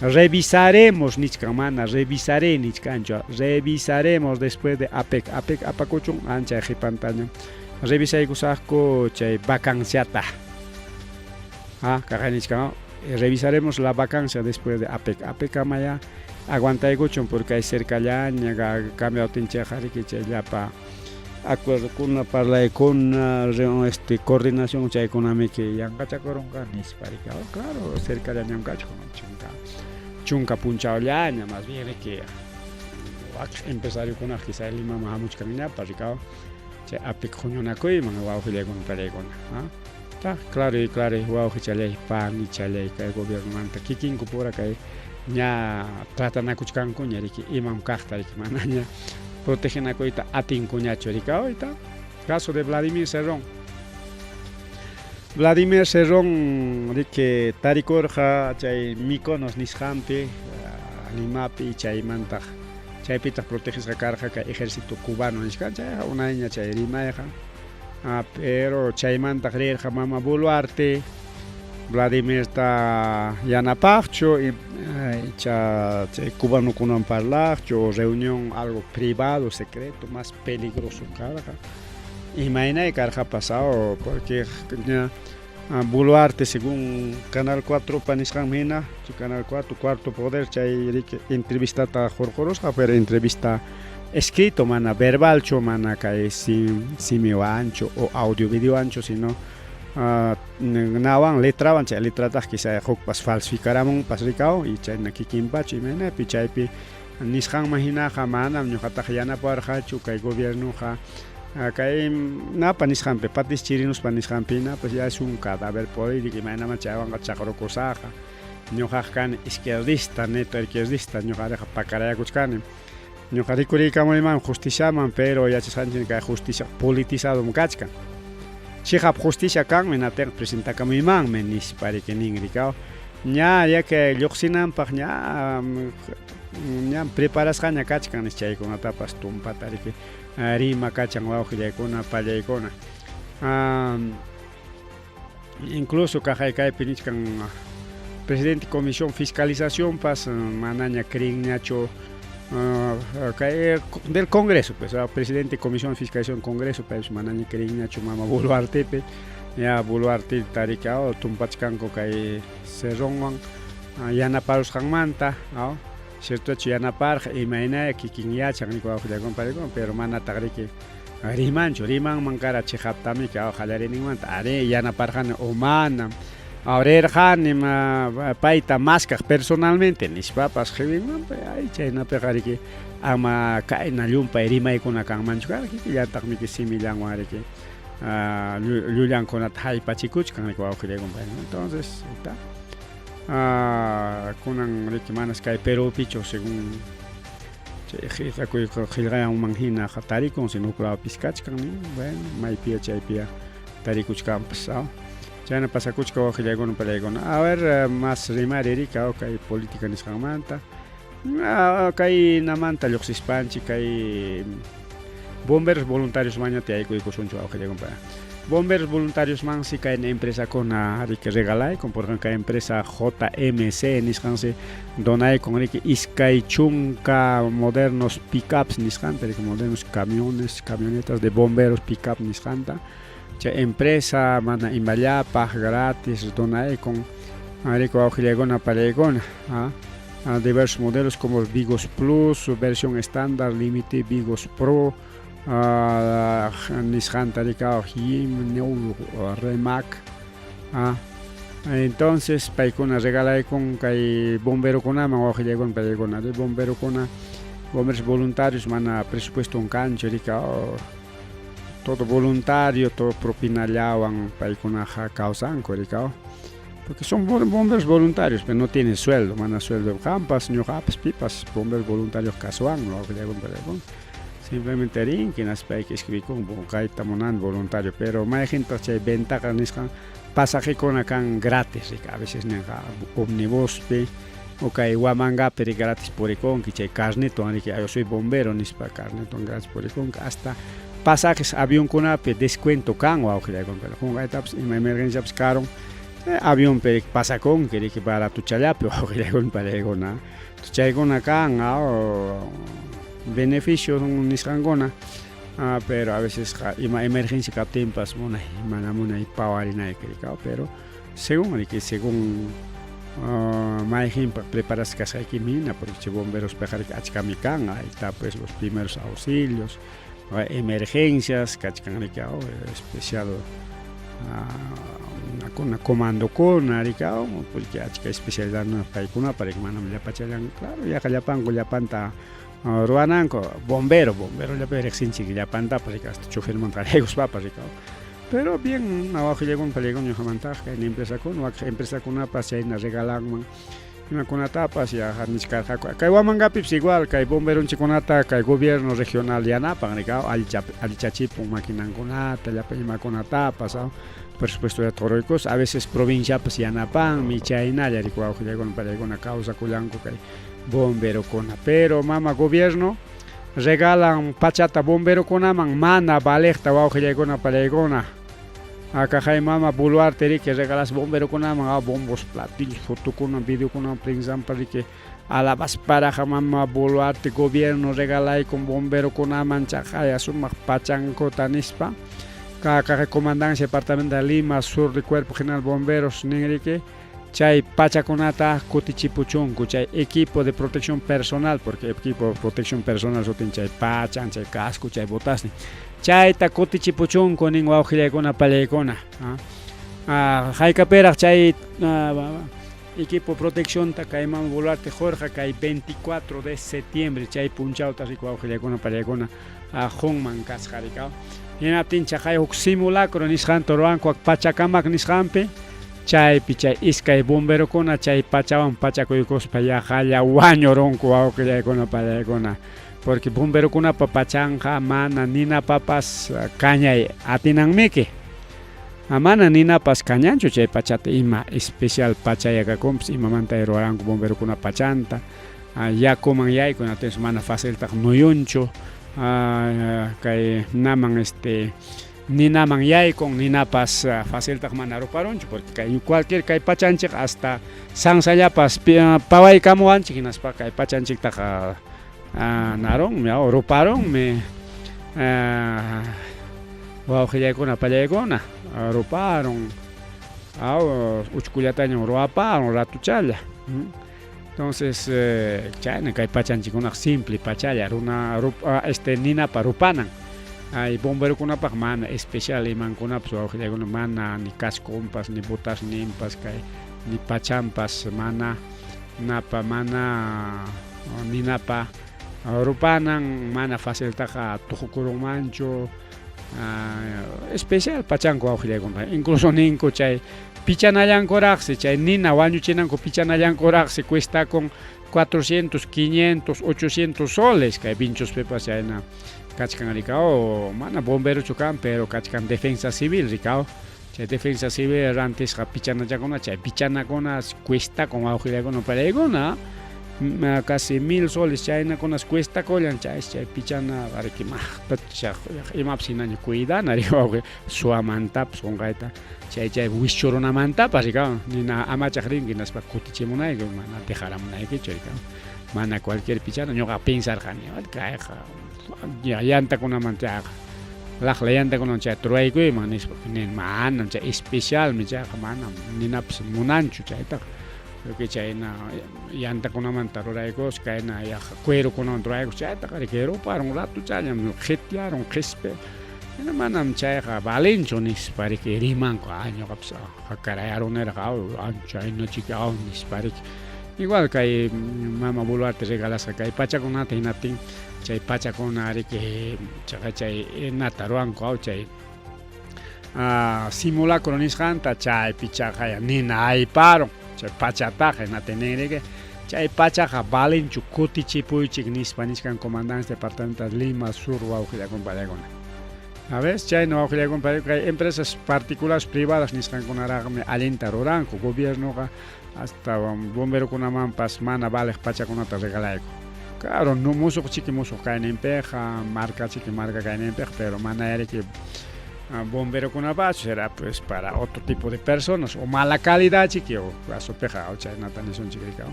Revisaremos nichkan, mana revisaré nichkanchu, revisaremos después de APEC. APEC apakuchun ancha qhipantaña revisaykusaqku chay vacanciata. Ah, kaqay nichkan, revisaremos la vacancia después de APEC. APEC amaya aguantaykuchun porque hay cercallaña cambiawtinchikqa riki chay llapa acuerdokuna, parlaykuna, coordinación chaykunamiki yanqachakurunqa nispa riki. Oh, claro, cercallañam kachkan chunka punchawllaña más bien riki wak empresariokunaqa quizá Limaman hamuchkanñapas rikaw chay APEC huñunakuyman wawqillaykuna palaykuna. Ah, ta claro y claro wawqichalay panichalay kay gobiernomanta kikinku pura kay ña tratanakuchkankuña riki imam kaqta riki manaña protegenakuyta atinkuñachu rikaw. Ahorita caso de Vladimir Cerrón. Vladimir Cerrón riki tarikurqa chay Mykonos nisqanpi Limapi, chaymantaq chaypitaq protegisqa karqa kay ejército cubano nisqan, chayqa unayña chay rimayqa. Ah, pero chaymantaq rirqa mama Boluarte Vladimirta yanapaqchu icha chay cubanokunawan parlaqchu, reunión algo privado, secreto, más peligroso karqa. Imaynay karqa pasado, porque ña Boluarte según Canal 4 pa nisqanman hina, Canal 4, Cuarto Poder, chay riki entrevistata hurqurusqa, pero entrevista escrito, mana verbalchu, mana kay simiwanchu o audio videowanchu, sino nawan letrawan, chay letrataq quizá hukpas falsificaramunpas rikaw y chayna kikinpachu imaynapi chaypi nisqanman hinaqa manam ñuqataqa yanapawarqachu kay gobiernoqa kay napa nisqanpi Patricia Chirinospa nisqanpi pues ya es un cadáver político, imaynaman chaywanqa chaqrukusaqqa, ñuqaqa kani izquierdista, neto izquierdista, ñuqariqa pakarayakuchkani, ñuqa rikuriykamuyman justiciaman, pero yachasqanchik kay justicia politizadom kachkan, chiqap justicia kanmi natinqa presentakamuymanmi nispa riki nin rikaw. Ña ya que lluqsinanpaq ña ña preparasqaña kachkan nis chaykunatapas tumpata riki. Rimakachan wawqillaykuna pallaykuna. Incluso kaqay kaypi nichkan presidente comisión fiscalización pas manaña creenñachu kay del Congreso pues presidente comisión fiscalización Congreso paypas manaña creenñachu mama Boluartepi ya Boluarte tarika tumpachkanku kay Cerronwan yanaparusqanmanta Ciertochu yanaparqa imaynaya kikin yachan niku wawqillakuna paykuna pero manataq riki rimanchu rimanman kara chiqaptamiki aw qallariyninmanta arí yanaparqani o manam aw rirqanim payta maskaq personalmente nispapas qiwinman ay chaynapiqa riki ama kayna llumpay rimaykuna kanmanchu kara kikillantaqmiki simillanwan riki llullankunata haypachikuchkan riki wawqillakuna entonces está Kunan riki manas kay Perúpichu según chay qillqakuy qillqayanman hina tarikun sino huk lawpis kachkan nin bueno maypiya chaypiya tarikuchkanpas chayna pasakuchka wawqillaykuna palaykuna a ver más rimari riki kay política nisqanmanta kaynamanta lluqsispanchik kay Bomberos voluntarios mañata yaykuykusunchu wawqillaykuna. Bomberos voluntarios mansi kayna empresakuna riki regalaykun, por ejemplo kay empresa JMC nisqansi donaykun riki 20 modernos pickups nisqanta, riki modernos camiones, camionetas de bomberos pickup nisqanta. Chay empresa mana imallapaq gratis donaykun riki wawqillaykuna palaykuna. Diversos modelos como Vigos Plus, versión estándar, Límite Vigos Pro, nisqanta rikaw Jim, New Remac. Entonces paykuna regalaykun kay bomberokunaman wawqillaykuna paykuna bomberokuna bomberos voluntarios mana presupuesto kanchu rikaw todo voluntario, todo propinallawan paykunaqa kawsanku rikaw. Porque son bomberos voluntarios, pero no tienen sueldo, mana sueldo qampas, ñuqapas, pipas, bomberos voluntarios kasuwan, simplemente rinki hinaspa payqa escribikun kayta munani voluntario, pero mayqintaq chay ventaja nisqan pasajekuna kan gratis riki, a veces ninqa omnibuspi o kay Huamangapi riki gratis purikunki chay carnetwan riki yo soy bombero nispa carnetwan gratis purikunki hasta pasajes avionkunapi descuento kan wawqillaykuna, qunqaytapas ima emergenciapas karun avionpi pasakunki riki baratochallapi wawqillaykuna palaykuna chaykuna kan beneficio nisqankuna pero a veces ima emergencia kaptinpas munay mana munay pawarinayki riki pero según riki según mayqinpaq preparasqa kasqaykiman hina porque chay bomberospiqa riki achkami kan ahí está pues los primeros auxilios emergencias kachkan riki especial kuna comandokuna riki porque achka especialidad paykunapa riki manam llapachallan claro yaqa llapanku llapanta ruwananku bombero bombero llapi riqsinchik llapantapas riki hasta chofermanta qallaykuspapas riki pero bien wawqillaykuna palaykuna ñuqamantaqa kayna empresakuna wak empresakunapas chayna regalanman imakunatapas yaqa nichkarqaku kay Huamangapipas igual kay bomberonchikkunata kay gobierno regional yanapan riki allichachipun maquinankunata llapa imakunatapas presupuesto quruykus a veces provinciapas yanapanmi chaynalla riki wawqillaykuna palaykuna kawsakullanku kay bomberokuna pero mama gobierno regalan pachata bomberokunaman mana valeqta wawqillaykuna palaykuna akaqay mama Boluarte riki regalas bomberokunaman bombos platillos fotokuna videokuna prensampa riki alabasparaqa mama Boluarte gobierno regalaykun bomberokunaman chaqaya sumaq pachankuta nispa kaqay comandancia departamento de Lima sur del cuerpo general bomberos nin riki chay pachakunata kutichipuchunku chay equipo de protección personal porque equipo de protección personal sutin chay pachan chay casco chay botasnin chayta kutichipuchunku nin wawqillaykuna palaykuna haykapiraq chay equipo proteccionta kay mama Boluarte qurqa kay 24 de septiembre chay punchawta riki wawqillaykuna palaykuna qunman kasqa riki hinaptin chaqay huk simulacro nisqanta ruwanku Pachacamac nisqanpi chaypi chay iskay bomberokuna chay pachawan pachakuykuspa yaqalla wañurunku wawqillaykuna palaykuna porque bomberokunapa pachanqa mana ninapapas kañay atinanmiki mana ninapas kañanchu chay pachata ima especial pachayakakunpas imamanta ruwaranku bomberokuna pachanta yakuman yaykun entonces mana faciltaq nuyunchu. Kay naman este ninaman yaykun, ninapas faciltaq mana ruparunchu, porque kay cualquier kay pachanchik hasta sansallapas pawaykamuwanchik, hinaspa kay pachanchiktaqa narunmi, ruparunmi, wawqillaykuna pallaykuna ruparun, uchkullatañam ruwaparun ratuchalla. Entonces, chayna kay pachanchikkunaqa simple pachalla runa este ninapa rupanan. Ay bomberokunapaq mana especial imankunapas wawqillaykuna mana ni casconpas ni botasninpas kay ni pachanpas mana napa mana ninapa rupanan, mana faciltaqa tuqukurunmanchu. Especial pachanku wawqillaykuna. Incluso ninku chay pichanallankuraqsi, chay nina wañuchinanku pichanallankuraqsi cuesta con 400, 500, 800 soles kay Vinchospipas chayna kachkan rikao, mana bomberochu kan, pero kachkan defensa civil rikao. Chay defensa civil rantisqa pichanachakuna, chay pichanakuna cuesta con wawqillaykuna palaykuna, casi 1000 soles chaynakunas cuesta kullan, chay chay pichana riki maqtacha imapas hinaña cuidana riki wawqi, suwamantapas qunqayta chay chay wischurunamantapas rikao, nina amachaq rinki hinaspa kutichimunayki, mana dejaramunaykichu rikao, mana cualquier pichana. Ñuqa pensarqani kayqa yantakunamanta chayqa laqla yantakunaman chayta ruraykuyman nispa, manam chay especialmi chayqa, manam ninapas munanchu chaytaqa. Creo chayna yantakunamanta ruraykus, kayna yaqa cuerokunamanta ruraykus chaytaqa riki ruparun ratuchallam, qhityarun, qhispi, manam chayqa valenchu nispa riki rimanku. Ñuqapas hakarayaruniraq chayna chiki nispa riki. Igual kay mama Boluarte regalasqa kay pachakunata, hinaptin chay pachakuna riki chaqa chay nata ruwanku chay simulacro nisqanta, chaypi chaqaya nina ayparun chay pachataqa, hinaptin nin riki chay pachaqa valenchu, kutichipuychik nispa nichkan comandancia departamental Lima Sur wawqillaykuna pallaykuna. A ver, chayna wawqillaykuna pallaykuna, kay empresas particulares privadas nisqankunaraqmi allinta ruranku, gobiernoqa hasta bomberokunamanpas mana valeq pachakunata regalayku. Claro, no musuq chiki musuq kayninpiqa, marca chiki marca kayninpiqa, pero mana riki bomberokunapachu, será pues para otro tipo de personas o mala calidad chiki o casopiqa chaynata nisunchik rika.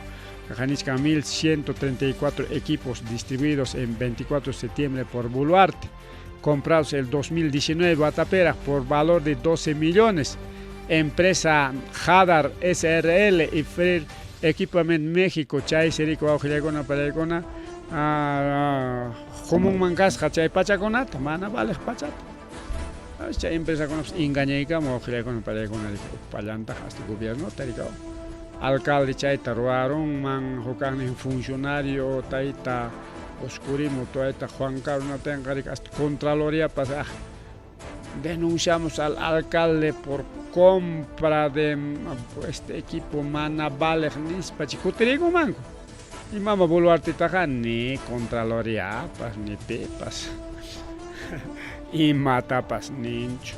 Nichkan 1134 equipos distribuidos en 24 de septiembre por Boluarte, comprados el 2019 wataperaq por valor de 12 millones. Empresa Hadar SRL y Free Equipment México, chay seriko wawqillaykuna pallaykuna, comunman kasqa chay pachakunata, mana valeq pachata. Chay empresakunapas engañaykamu wawqillaykuna pallaykuna, pallantaq hasta gobiernota rikao. Alcalde chayta ruwarunman, hukaqnin funcionario tayta Oscurimo, tayta Juan Carlos natenqa riki hasta Contraloriapas denunciamos al alcalde por compra de este equipo mana valeq nispa chay kutiriykumanku. Y mama Boluartetaqa ni Contraloriapas ni pipas imatapas ninchu.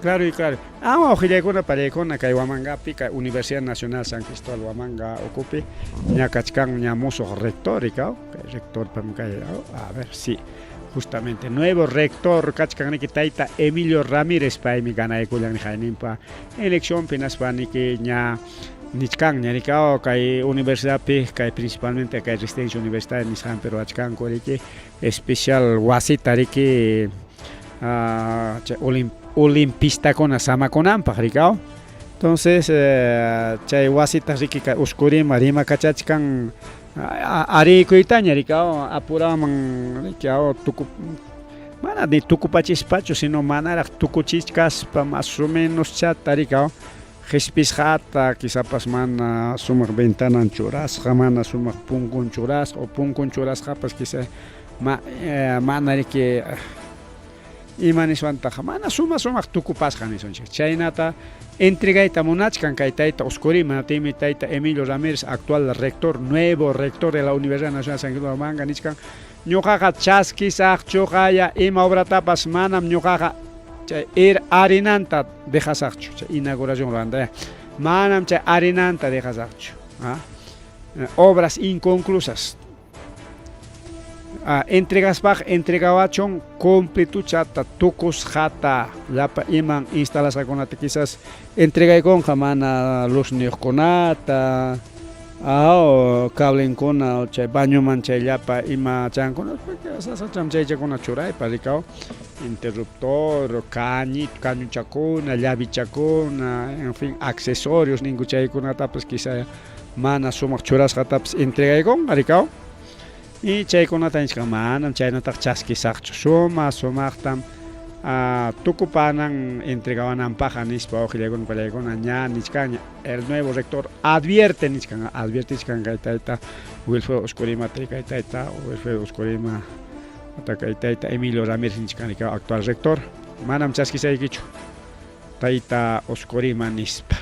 Claro y claro. Wawqillaykuna pallaykuna, kay Huamangapi, kay Universidad Nacional San Cristóbal Huamanga ukupi ña kachkan ña musuq rector rikao, kay rector pam kay, a ver, sí, justamente nuevo rector kachkan niki tayta Emilio Ramírez, paymi ganaykullan hayninpa eleccionpi, hinaspa niki ña nichkan ña rikao kay universidadpi, kay principalmente kay residencia universitaria nisqanpi ruwachkanku riki especial wasita riki chay olimpistakuna samakunanpaq rikao. Entonces chay wasita riki kay Uskurima rimakachachkan ariykuytaña rikao, apuraman riki tuku mana ni tukupachispachu, sino manaraq tukuchichkaspa más o menos chata rikao qhispisqata, quizapas mana sumaq ventanan churasqa, mana sumaq punkun churasqa, o punkun churasqapas quizá mana riki ima niswantaqa mana suma sumaq tukupasqa nisunchik. Chaynata entregayta munachkan kay tayta Oscorima, timi tayta Emilio Ramírez, actual rector, nuevo rector de la Universidad Nacional San Cristóbal de Huamanga, nichkan ñuqaqa chaskisaqchuqaya ima obratapas, manam ñuqaqa chay arinanta dejasaqchu, chay inauguración ruwanta manam chay arinanta dejasaqchu. Obras inconclusas. Entregaspaq entregawachun completuchata tukusqata llapa iman instalasqakunata quizás entregaykunqa mana luzniyuqkunata aw cablenkuna chay bañoman chay llapa ima chankuna sasacham chaychakuna churaypa rikaw interruptor cañi cañuchakuna llavichakuna en fin accesorios ninku chaykunatapas quizá mana sumaq churasqatapas entregaykunqa rikaw. Y chaykunata nichkan manam chaynataqa chaskisaqchu suma sumaqtam tukupanan entregawananpaqqa nispa wawqillaykuna pallaykuna ña nichkanña el nuevo rector advierte nichkan adviertichkan kay tayta Wilfredo Oscorima kay tayta Wilfredo Oscorima kay tayta Emilio Ramírez nichkan actual rector manam chaskisaykichu tayta Oscorima nispa.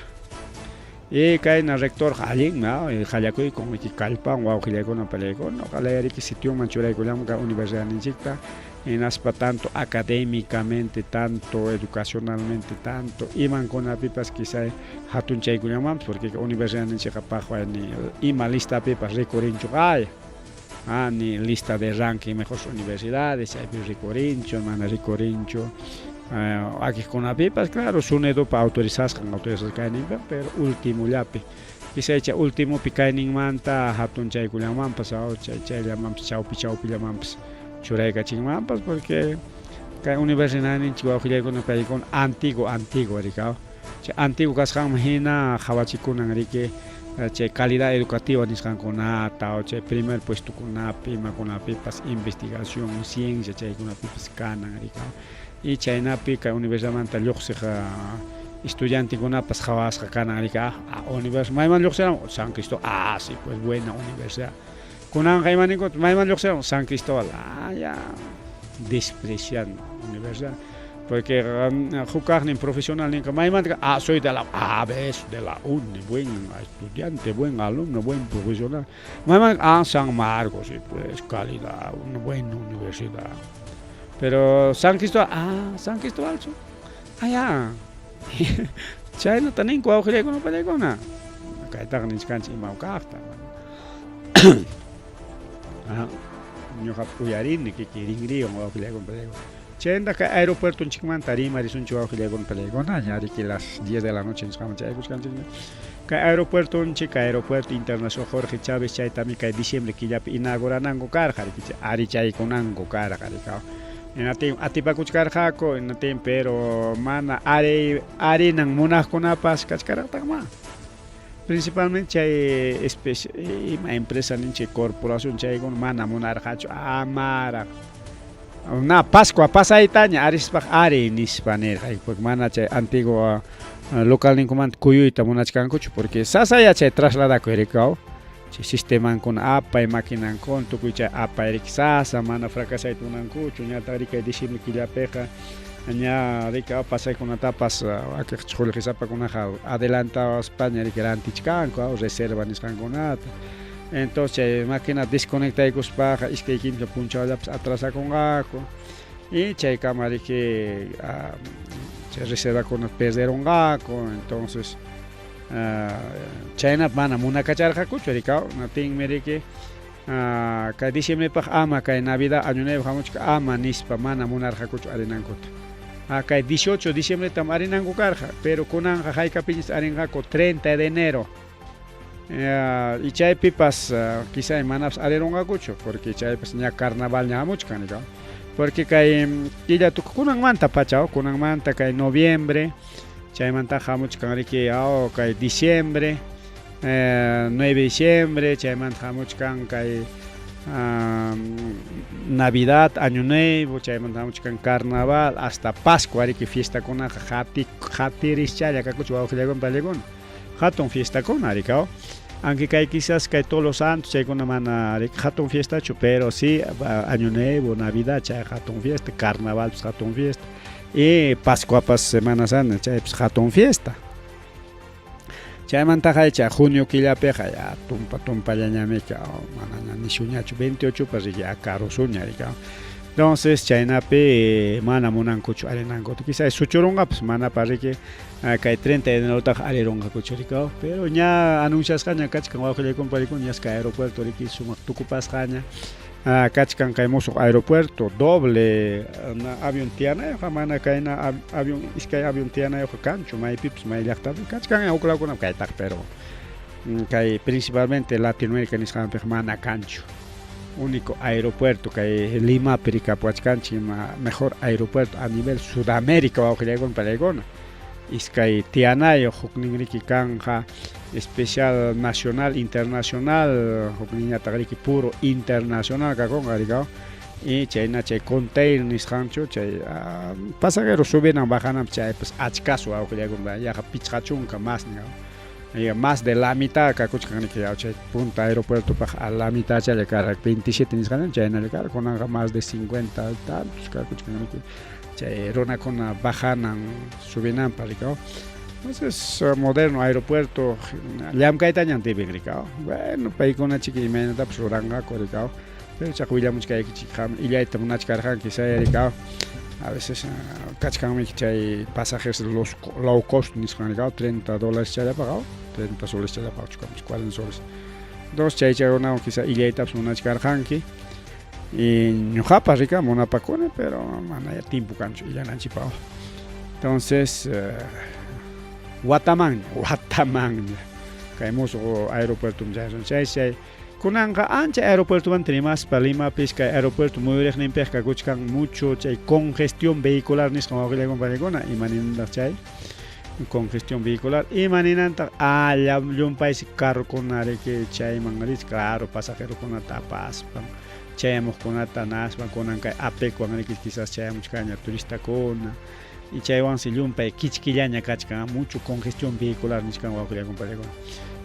Y kayna rectorqa allin, ¿no? Qallakuykun riki kallpan wawqillaykuna palaykuna, ojalá riki sitionman churaykullanman kay universidadninchikta, hinaspa tanto académicamente, tanto educacionalmente, tanto imankunapipas quizá hatunchaykullanmanpas, porque universidadninchikqa paqwayni ima listapipas rikurinchu qaya. Ah, ni lista de ranking mejores universidades, chaypi rikurinchu, mana rikurinchu. Wakiqkunapipas, claro, SUNEDUpa autorizasqan, autorizasqa kayninpa, pero ultimollapi. Quizá chay ultimopi kayninmanta hatunchaykullanmanpas, chay chayllamanpas chawpi chawpillamanpas churaykachinmanpas, porque kay universidadninchik wawqillaykuna paykuna antiguo antiguo rikaw. Chay antiguo kasqanman hina qhawachikunan riki chay calidad educativa nisqankunata o chay primer puestokunapi imakunapipas investigación ciencia chaykunapipas kanan rikaw. Y chaynapi kay universidadmanta lluqsiq estudiantekunapas qhawasqa kanan riki ah universidad mayman lluqsiramun San Cristóbal ah sí pues buena universidad kunanqa ima ninku mayman lluqsiramun San Cristóbal ah ya despreciando universidad porque huk kaqnin profesional ninqa maymanta ah soy de la ah ves de la uni buen estudiante buen alumno buen profesional mayman ah San Marcos sí pues calidad una buena universidad pero San Cristóbal ah San Cristóbal ah ya chaynata ninku wawqillaykuna pallaykuna kaytaqa nichkanchik ima kaqta ñuqa uyarini kikin rinriwan wawqillaykuna pallaykuna chaynata kay aeropuertonchikmanta rimarisunchik wawqillaykuna pallaykuna ña riki las 10 de la noche nisqaman chayaykuchkanchikña kay aeropuertonchik aeropuerto internacional Jorge Chávez chaytami kay diciembre killapi inaugurananku karqa riki arichaykunanku karqa rikaw hinatin atipakuchkarqaku hinatin pero mana ari arinan munaqkunapas kachkarqataqmá principalmente chay especie ima empresa ninchik corporación chaykuna mana munarqachu amaraq na Pascua pasaytaña arispaq ari nispa nirqa porque mana chay antiguo localninkumanta kuyuyta munachkankuchu porque sasaya chay trasladakuy rikaw chay sistemankuna apay maquinankuna tukuy chay apay riki sasa mana fracasayta munankuchu ñataq riki kay diciembre killapiqa ña riki pasaykunatapas wakiq qullqisapakunaqa adelantawaspaña riki rantichkanku reserva nisqankunata entonces chay máquina desconectaykuspaqa iskay kimsa punchawllapas atrasakunqaku y chaykama riki chay reservakuna perderunqaku entonces chaynapi mana munakacharqakuchu rikaw natinmi riki kay diciembrepaq ama kay Navidad Año Nuevo hamuchka ama nispa mana munarqakuchu arinankuta kay 18 diciembretam arinanku karqa pero kunanqa haykapiñas arinqaku 30 de enero y chaypipas quizá manapas arirunqakuchu porque chaypas ña carnaval ña hamuchkan rikaw porque kay killa kunanmanta pacha kunanmanta kay noviembre chaymantaqa hamuchkan riki kay diciembre 9 de diciembre chaymanta hamuchkan kay Navidad, Año Nuevo, chaymanta hamuchkan Carnaval, hasta Pascua riki fiestakunaqa hatiриschalla kakuchu wawqillaykuna pallaykuna hatun fiestakuna rikaw aunque kay quizás kay todos los santos chaykuna mana riki hatun fiestachu pero sí Año Nuevo, Navidad chay hatun fiesta, Carnavalpas hatun fiesta y Pascuapas Semana Santa chaypas hatun fiesta. Chaymantaqa chay junio killapiqa ya tumpa tumpallañamika manaña nishuñachu 28 pas riki karusuña rikaw entonces chaynapi mana munankuchu arinankuta quizás suchurunqapas manapas riki kay 30 de enerotaqa arirunqakuchu rikaw pero ña anunciasqaña kachkan wawqillaykuna paykuna ñas kay aeropuerto riki sumaq tukupasqaña. Kachkan kay musuq aeropuerto doble avión tiyanayuqqa mana kayna avión iskay avión tiyanayuqqa kanchu maypipas may llaqtapi kachkan huk lawkunapi kaytaqa pero kay principalmente Latinoamérica nisqanpiqa mana kanchu único aeropuerto kay Limapi rikapuwachkanchik ima mejor aeropuerto a nivel Sudamérica wawqillaykuna palaykuna iskay tiyanayuq huknin riki kanqa especial nacional internacional hukninñataq riki puro internacional kakunqa rikaw y chayna chay container nisqanchu chay pasajero subinan bajanan chaypas achkasu wawqillaykuna yaqa 50 más nigaw más de la mitad kakuchkan riki chay punta aeropuertopaq a la mitad chaylla karqa 27 nisqan chaynalla karqa kunanqa más de 50 tantos kakuchkan riki chay runakuna bajanan subinanpaq rikaw entonces moderno aeropuerto llamkaytañam deben rikaw bueno paykuna chiki imaynatapas ruranqaku rikaw pero chaqa willamuchkaykichik qam illayta munachkarqanki chay rikaw a veces kachkanmi chay pasajes los low cost nisqan rikaw $30 challapaq 30 soles challapaq 40 soles dos chay chaykunawan quizá illaytapas munachkarqanki y ñuqapas rika munapakuni pero mana ya tiempo kanchu illananchikpaq entonces watamanña watamanña kay musuq aeropuertoman chayasun chay chay kunanqa ancha aeropuertomanta rimaspa Limapis kay aeropuerto muyuriqninpiqa kakuchkan mucho chay congestión vehicular nisqan wawqillaykuna panikuna ima ninantaq chay congestión vehicular ima ninantaq llumpaysi carrokuna riki chayman rich claro pasajerokunata apaspan chayamuqkunata naspan kunan kay APECwan riki quizás chayamuchkanña turistakuna y chaywansi llumpay kichkillaña kachkan mucho congestión vehicular nichkan wawqillaykuna panikuna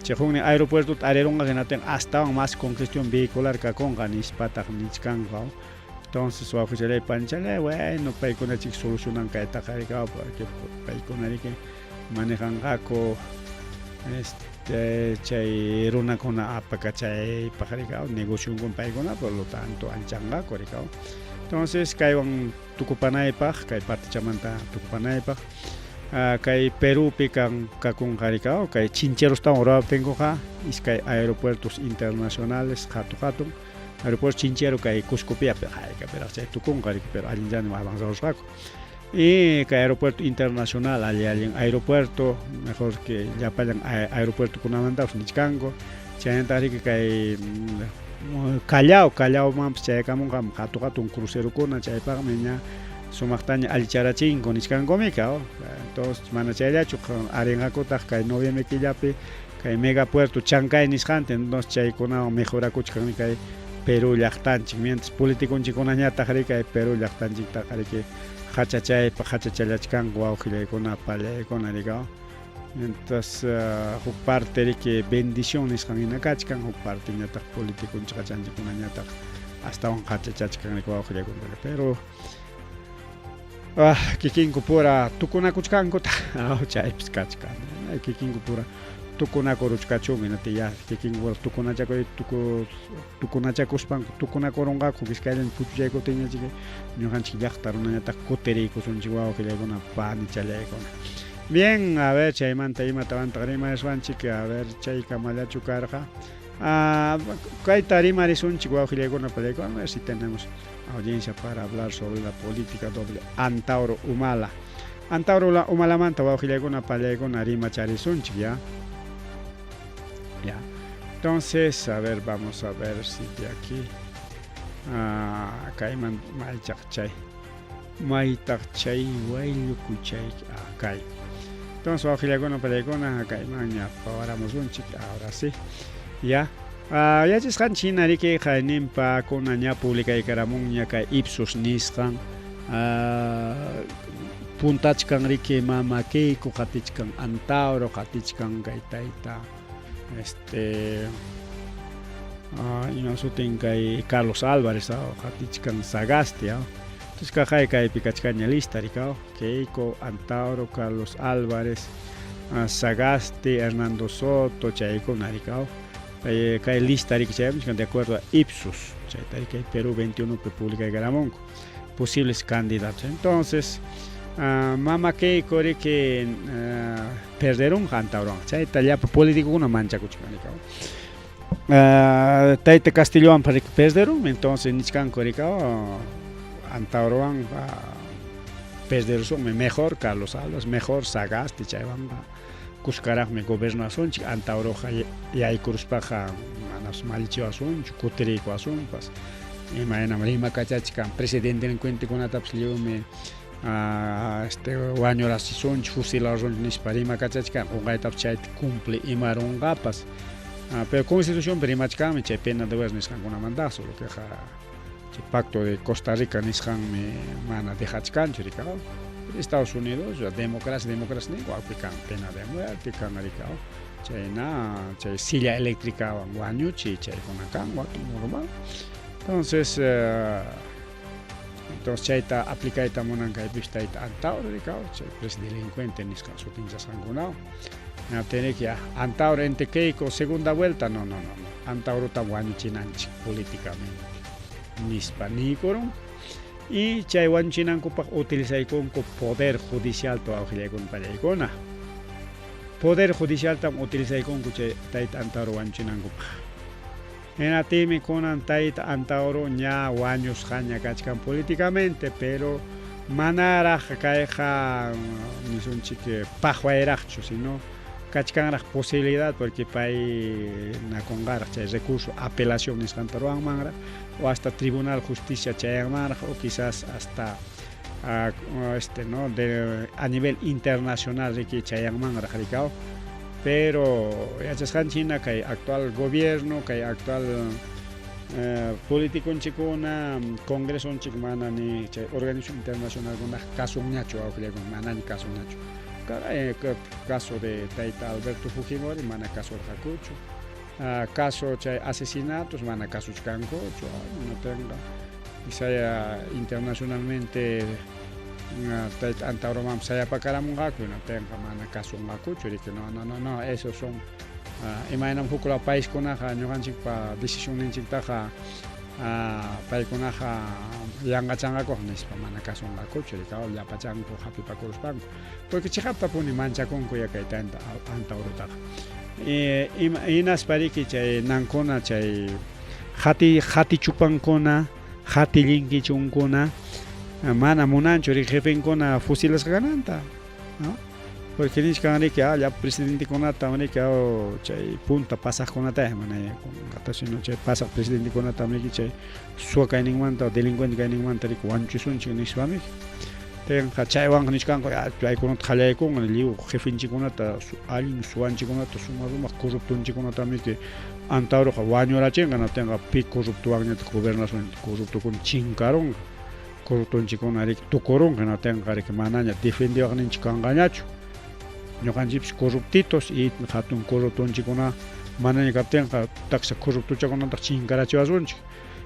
chay huknin aeropuertota arirunqa hinaptin astawan más congestión vehicular kakunqa nispataq nichkanqa entonces wawqichalay panichalay bueno paykuna chik solucionan kaytaqa rikaw porque paykuna riki manejanqaku este chay runakuna apakachaypaq rikaw negocionkuna paykuna por lo tanto anchanqaku rikaw entonces kaywan tukupanaypaq kay partichamanta tukupanaypaq kay Perupi kan kakunqa rikaw kay Chincherostawan ruwaptinkuqa iskay aeropuertos internacionales hatu hatun aeropuerto Chinchero kay Cuscopiapi haykapiraq chay tukunqa riki pero allinllami avanzarusqaku y kay aeropuerto internacional alli allin aeropuerto mejor que llapallan aeropuertokunamantapas nichkanku chaynataq riki kay Callao Callaomanpas chayakamunqam hatu hatun crucerokuna chaypaqmi ña sumaqtaña allicharachinku nichkankumika entonces mana chayllachu arinqakutaq kay noviembre killapi kay megapuerto Chancay nisqantin entonces chaykunawan mejorakuchkan kay Perú llaqtanchik mientras politiconchikkunañataq riki kay Perú llaqtanchiktaqa riki hachachaypaq hachachallachkanku wawqillaykuna pallaykuna rikaw mientras huk parte riki bendición nisqan hina kachkan huk parteñataq politiconchik qachanchikkunañataq astawan hachachachkan riki wawqillaykuna pero kikinku pura tukunakuchkankuta chaypis kachkan kikinku pura tukunakuruchkachun hinaptin ya kikinku pura tukunachakuy tukunachakuspanku tukunakurunqaku iskayllaña puchuchaykutinña chiki ñuqanchik llaqta runañataq kutiriykusunchik wawqillaykuna panichallaykuna bien a ver chaymanta imatawantaq rimariswanchik a ver chaykamallachu karqa kayta rimarisunchik wawqillaykuna palaykuna a ver si tenemos audiencia para hablar sobre la política doble Antauro Humala Antauro Humalamanta wawqillaykuna pallaykuna rimacharisunchik ya ya entonces a ver vamos a ver si de aquí kayman maychaq chay maytaq chay wayllukuchay kay entonces wawqillaykuna pallaykuna kaymanña pawaramusunchik ahora sí ya yachasqanchik hina riki qayninpa kuna ña publicaykaramunña kay Ipsos nisqan puntachkan riki mama Keiko qatichkan Antauro qatichkan kay tayta este ima sutin kay Carlos Álvarez qatichkan Sagasti entonces kaqay kaypi kachkanña lista rikaw Keiko Antauro Carlos Álvarez Sagasti Hernando Soto chaykuna rikaw kay lista riki chayamuchkan de acuerdo a Ipsos chayta riki Perú 21 pi publicaykaramunku posibles candidatos entonces mama Keiko riki perderunqa Antaurowan chayta llapa politikokuna manchakuchkan rikaw. Tayta Castillowanpas riki perderunmi, entonces nichkanku riki Antaurowanqa perderusunmi, mejor Carlos Alvarez, mejor Sagasti, chaywanqa kuskaraqmi gobernasunchik, Antauroqa yaykuruspaqa manas mallichiwasunchu, kutiriykuwasunpas, imaynam rimakachachkan presidente delincuentekunatapas lliwmi este wañurachisunchik, fusilarusunchik nispa rimakachachkan, qunqaytapas chayta cumple imarunqapas. Pero constitucionpi rimachkanmi chay pena de muerte nisqankunamantaqa, solo queqa chay pacto de Costa Rica nisqanmi mana dejachkanchu rika. Estados Unidos democracia, democracia ninku, api kan pena de muerte kan rika, chayna chay silla eléctricawan wañuchi chaykuna kan, normal. Entonces chayta aplicayta munan kaypis tayta Antauro rika, chay presidente delincuente nisqan sutinchasqankunawan. No, tiene que Antauro ente Keiko segunda vuelta, no, no, no, no. Antaurota wañuchinanchik políticamente nispa niykurun. Y chay wañuchinankupaq utilizaykunku poder judicial to awqillaykuna pallaykuna. Poder judicial tam utilizaykunku chay tayta Antauro wañuchinankupaq. Hinaptinmi kunan tayta Antauro ña wañusqaña kachkan políticamente, pero manaraq kayqa nisunchik paqwayraqchu, sino kachkanraq posibilidad, porque pay nakunqaraq chay recurso apelación nisqanta ruwanmanraq, o hasta Tribunal Justicia chayanmanraq, o quizás hasta este, ¿no? de, a nivel internacional riki chayanmanraq rikao. Pero yachasqanchik hina kay actual gobierno, kay actual políticonchikuna, congresonchik mana ni chay organización internacionalkunaq kasunñachu, awqillaykuna mana ni kasunñachu. Caso de tayta Alberto Fujimori mana kasurqakuchu. Caso chay asesinatos mana kasuchkankuchu, no tenga. Quizá internacionalmente tayta Antauroman sayapakaramunqaku, no tenga mana kasunqakuchu, riki no, no, no, no, esos son imaynam huk law paiskunaqa ñuqanchikpa decisionninchiktaqa paykunaqa yanqachanqakuq nispa mana kasunqakuchu, riki llapachanku hapipakuruspanku, porque chiqaptapuni manchakunku ya kay tayta Antaurutaqa. Hinaspa riki chay nankuna chay hati chupankuna, hati llinkichunkuna mana munanchu riki jefenkuna fusilasqa kananta, ¿no? Porque nichkan riki llapa presidentekunata riki chay punta pasaqkunata mana sino chay pasaq presidentekunata riki chay suwa kayninmanta delincuente kayninmanta riki wañuchisunchik nispami tenqa chaywanqa nichkanku paykunata qallaykunqa lliw jefenchikunata allin suwanchikunata suma sumaq corruptonchikunata Antauroqa wañurachinqa, natinqa pi corruptowanñataq gobernasun corruptokuna chinkarunqa, corruptonchikuna riki tukurunqa, natinqa riki manaña defendiwaqninchik kanqañachu ñuqanchikpis corruptitos y hatun corruptonchikuna manaña kaptinqa taksa corruptochakunataq chinkarachiwasunchik.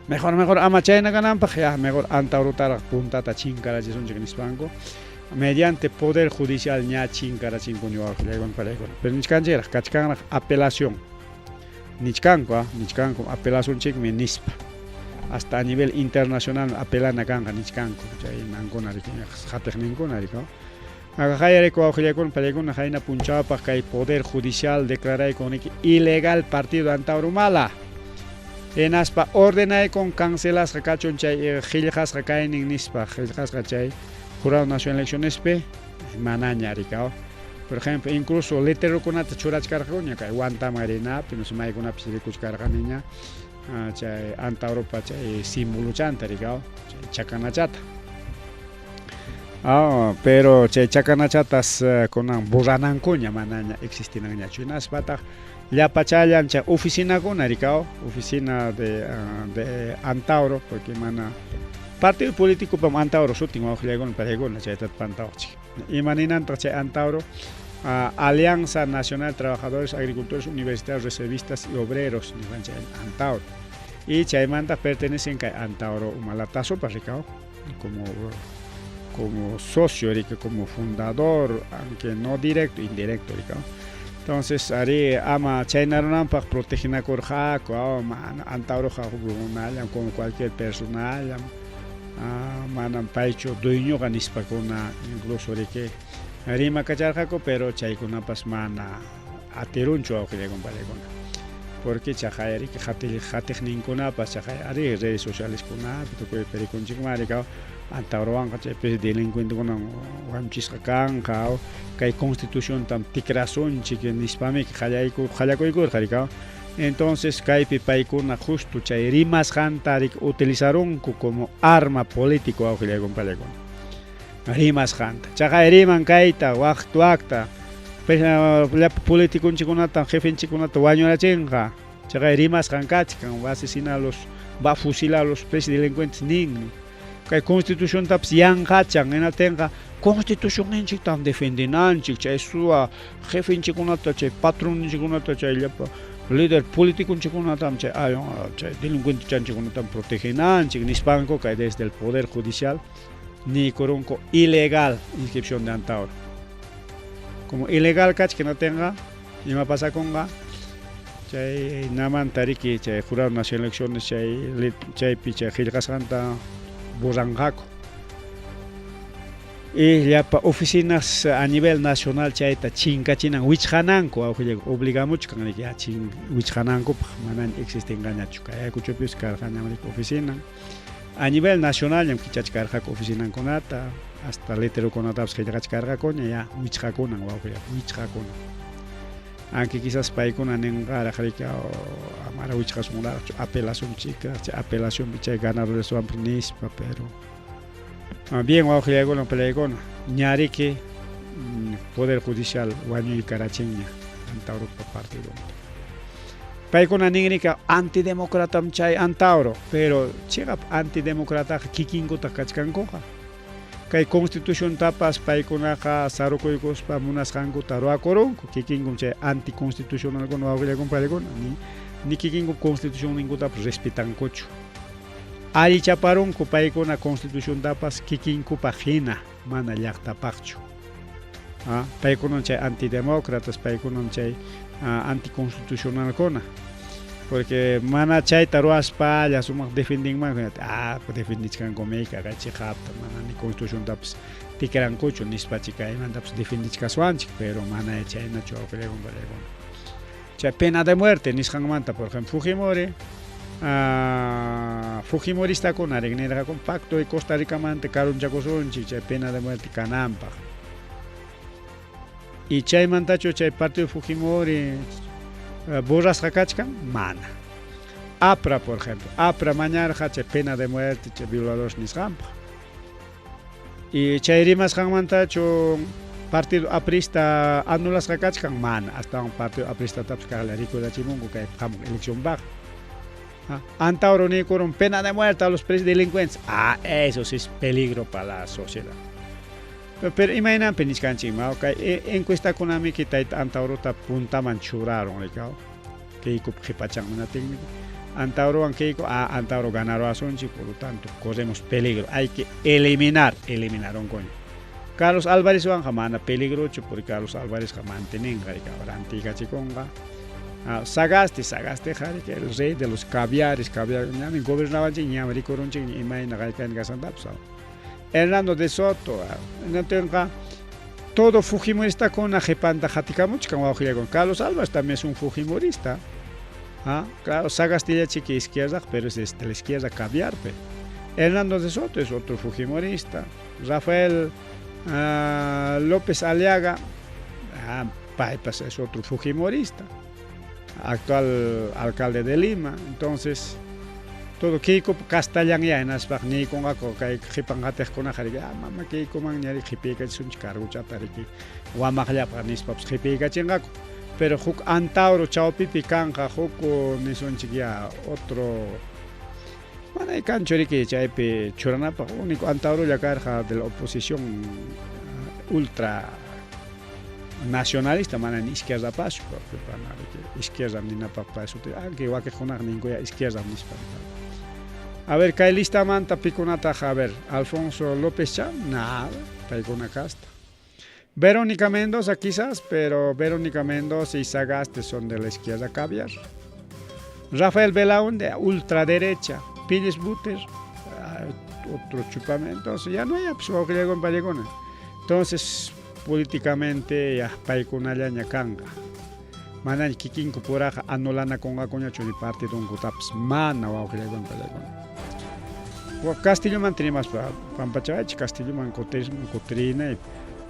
Mejor, mejor ama chayna kananpaq ya mejor Antaurotaraq puntata chinkarachisunchik nispanku mediante poder judicial ña chinkarachinku ñuqallaykuna palaykuna. Pero nichkanchikraq kachkanraq apelación nichkanku, nichkanku apelacionchikmi nispa, hasta a nivel internacional apelana kanqa nichkanku chay nankuna riki hatiqninkuna riki. Aqhayariku wawqillaykuna palaykuna hayna punchawpaq kay poder judicial declaraykun riki ilegal partido Antauro Humala, hinaspa ordenaykun cancelasqa kachun chay qillqasqa kaynin nispa, qillqasqa chay Jurado Nacional Eleccionespi manaña riki. Por ejemplo, incluso letrerokunata churachkarqakuña kay Huantaman rinapi, no sé maykunapis rikuchkarqaniña chay Antauropa chay simbolochanta riki, chay chakanachata. Pero chay chakanachatas kunan borranankuña, manaña existinanñachu. Hinaspataq llapachallan chay oficinakuna rikao, oficina de Antauro, porque mana partido político pam Antauro sutin wawqillaykuna palaykuna chayta pantawaqchik. Ima ninantaq chay Antauro? Alianza Nacional de Trabajadores, Agricultores, Universitarios, Reservistas y Obreros, nispan chay Antauro. Y chaymanta pertenecen kay Antauro Humala Tazopas rikao, como socio, riki, como fundador, aunque no directo, indirecto, rikao. Entonces, ari ama chaynarunanpaq proteginakurqaku, mana Antauroqa huk runallam, como cualquier personallam, manam paychu dueñoqa nispakuna, incluso riki rimakacharqaku, pero chaykunapas mana atirunchu wawqillaykuna palaykuna. Porque chaqay riki qatiqninkunapas chaqay ari redes socialeskunapi tukuypi rikunchikman ari Antaurowanqa chaypi delincuentekunan wañuchisqa kanqa kay constituciontam tikrasunchik nispamiki qallayku qallakuykurqa riki entonces kaypi paykuna justo chay rimasqanta riki utilizarunku como arma político wawqillaykumpallakuna rimasqanta chaqay riman kayta waqta wakta llapa politiconchikkunata jefenchikkunata wañurachinqa chaqay rimasqan kachkan va a asesinar los va a fusilar los presos delincuentes ninmi kay constituciontapas yanqachan hinaptinqa constitucionninchiktam defendinanchik chay suwa jefenchikkunata chay patronninchikkunata chay llapa líder politiconchikkunatam chay chay delincuentechanchikkunatam protegenanchik nispanku kay desde el poder judicial niykurunku ilegal inscripción de Antauro. Como ilegal kachka hinaptinqa ima pasakunqa chay namanta riki chay jurado nacional de elecciones chay chaypi chay qillqasqanta borranqaku. Y llapa oficinas a nivel nacional chayta chinkachinan wichqananku wawqillayku obligamuchkan riki chin wichqanankupaq manaña existinqañachu kay Ayacuchopis karqañam riki oficina. A nivel nacionalñam kichachkarqaku oficinankunata hasta letrerokunatapas qillqachkarqakuña ya wichqakunan wawqillayku wichqakunan. Aunque quizás paykuna ninqaraq riki amara wichqasunraqchu apelacionchikraq chay apelacionpi chay ganadores nispa pero bien wawqillaykuna palaykuna ñariki poder judicial wañuykarachinña Antauropa partidonta. Paykuna ninrika antidemocratam chay Antauro, pero chiqap antidemocrataqa kikinkutaq kachkankuqa. Kay constituciontapas paykunaqa sarukuykuspa munasqankuta ruwakurunku kikinkum chay anticonstitucionalkuna wawqillaykuna paykuna ni kikinku constitucionninkutapas respetankuchu. Allichaparunku paykuna constituciontapas kikinkupaq hina mana llaqtapaqchu. Paykunam chay antidemócratas, paykunam chay anticonstitucionalkuna. Porque mana chayta ruwaspalla sumaq defendinman defendichkanku kay chiqapta mana ni constituciontapas tikrankuchu nispachi kaymantapas defendichkaswanchik pero mana chaynachu wawqillaykuna palaykuna. Chay pena de muerte nisqanmanta por ejemplo Fujimori Fujimoristakuna nirqaku pacto de Costa Ricamanta karunchakusunchik chay pena de muerte kananpaq. Y chaymantachu chay partido Fujimori borrasqa kachkan mana. APRA por ejemplo, APRA mañarqa chay pena de muerte chay violadores nisqanpaq. Y chay rimasqanmantachu partido aprista anulasqa kachkan mana, astawan partido apristatapas kaqlla rikurachimunku kay hamuq eleccionpaq. Antauro niykurun pena de muerte a los presos delincuentes. Eso sí es peligro para la sociedad. Pero imaynanpi nichkanchikma kay encuestakunamiki tayta Antaurota puntaman churaron rikaw Keikop qhipachanman técnico Antaurowan Keiko Antauro ganaruwasunchik por lo tanto corremos peligro hay que eliminar eliminaron coño Carlos Álvarezwanqa mana peligrochu porque Carlos Álvarezqa manteninqa rikaw rantiykachikunqa Sagasti, Sagastiqa riki el rey de los caviares, caviar ñami gobernawanchik ñam rikurunchik imayna qaykayna kasqantapas Hernando de Soto, hinaptinqa todo fujimoristakuna qhipanta qatikamuchkan wawqillaykuna. Carlos Álvarez también es un fujimorista. Claro, Sagasti chiki izquierda, pero es de la izquierda caviar. Pe. Hernando de Soto es otro fujimorista. Rafael López Aliaga, paypas es otro fujimorista. Actual alcalde de Lima. Entonces, todo Keiko castellan ya hinaspaq niykunqaku kay qhipan qatiqkunaqa riki mama Keikoman ñari qhipiykachisunchik carguchata riki wamaqllapaq nispapas qhipiykachinqaku pero huk Antauro chawpipi kanqa huk nisunchik ya otro mana kanchu riki chaypi churanapaq único Antaurolla karqa de la oposición ultra nacionalista mana ni izquierdapaschu porque pana riki izquierda ninapaq suti aunque wakiqkunaqa ninku ya izquierda nispa. A ver, kay listamanta pikunataqa, a ver, Alfonso López Cham, nada, paykuna kasta. Verónica Mendoza quizás, pero Verónica Mendoza y Sagasti son de la izquierda caviar. Rafael Belaúnde, ultraderecha. Piles Buter, otro chupame. Entonces ya no hay pues, Entonces, políticamente ya paykunallaña kanqa. Manaña kikinku puraqa anulanakunqakuñachu ni partidonkutapas mana wawqillaykuna pallaykuna. Castilloman rimaspa pampachawaychik Castilloman kutirinaypi.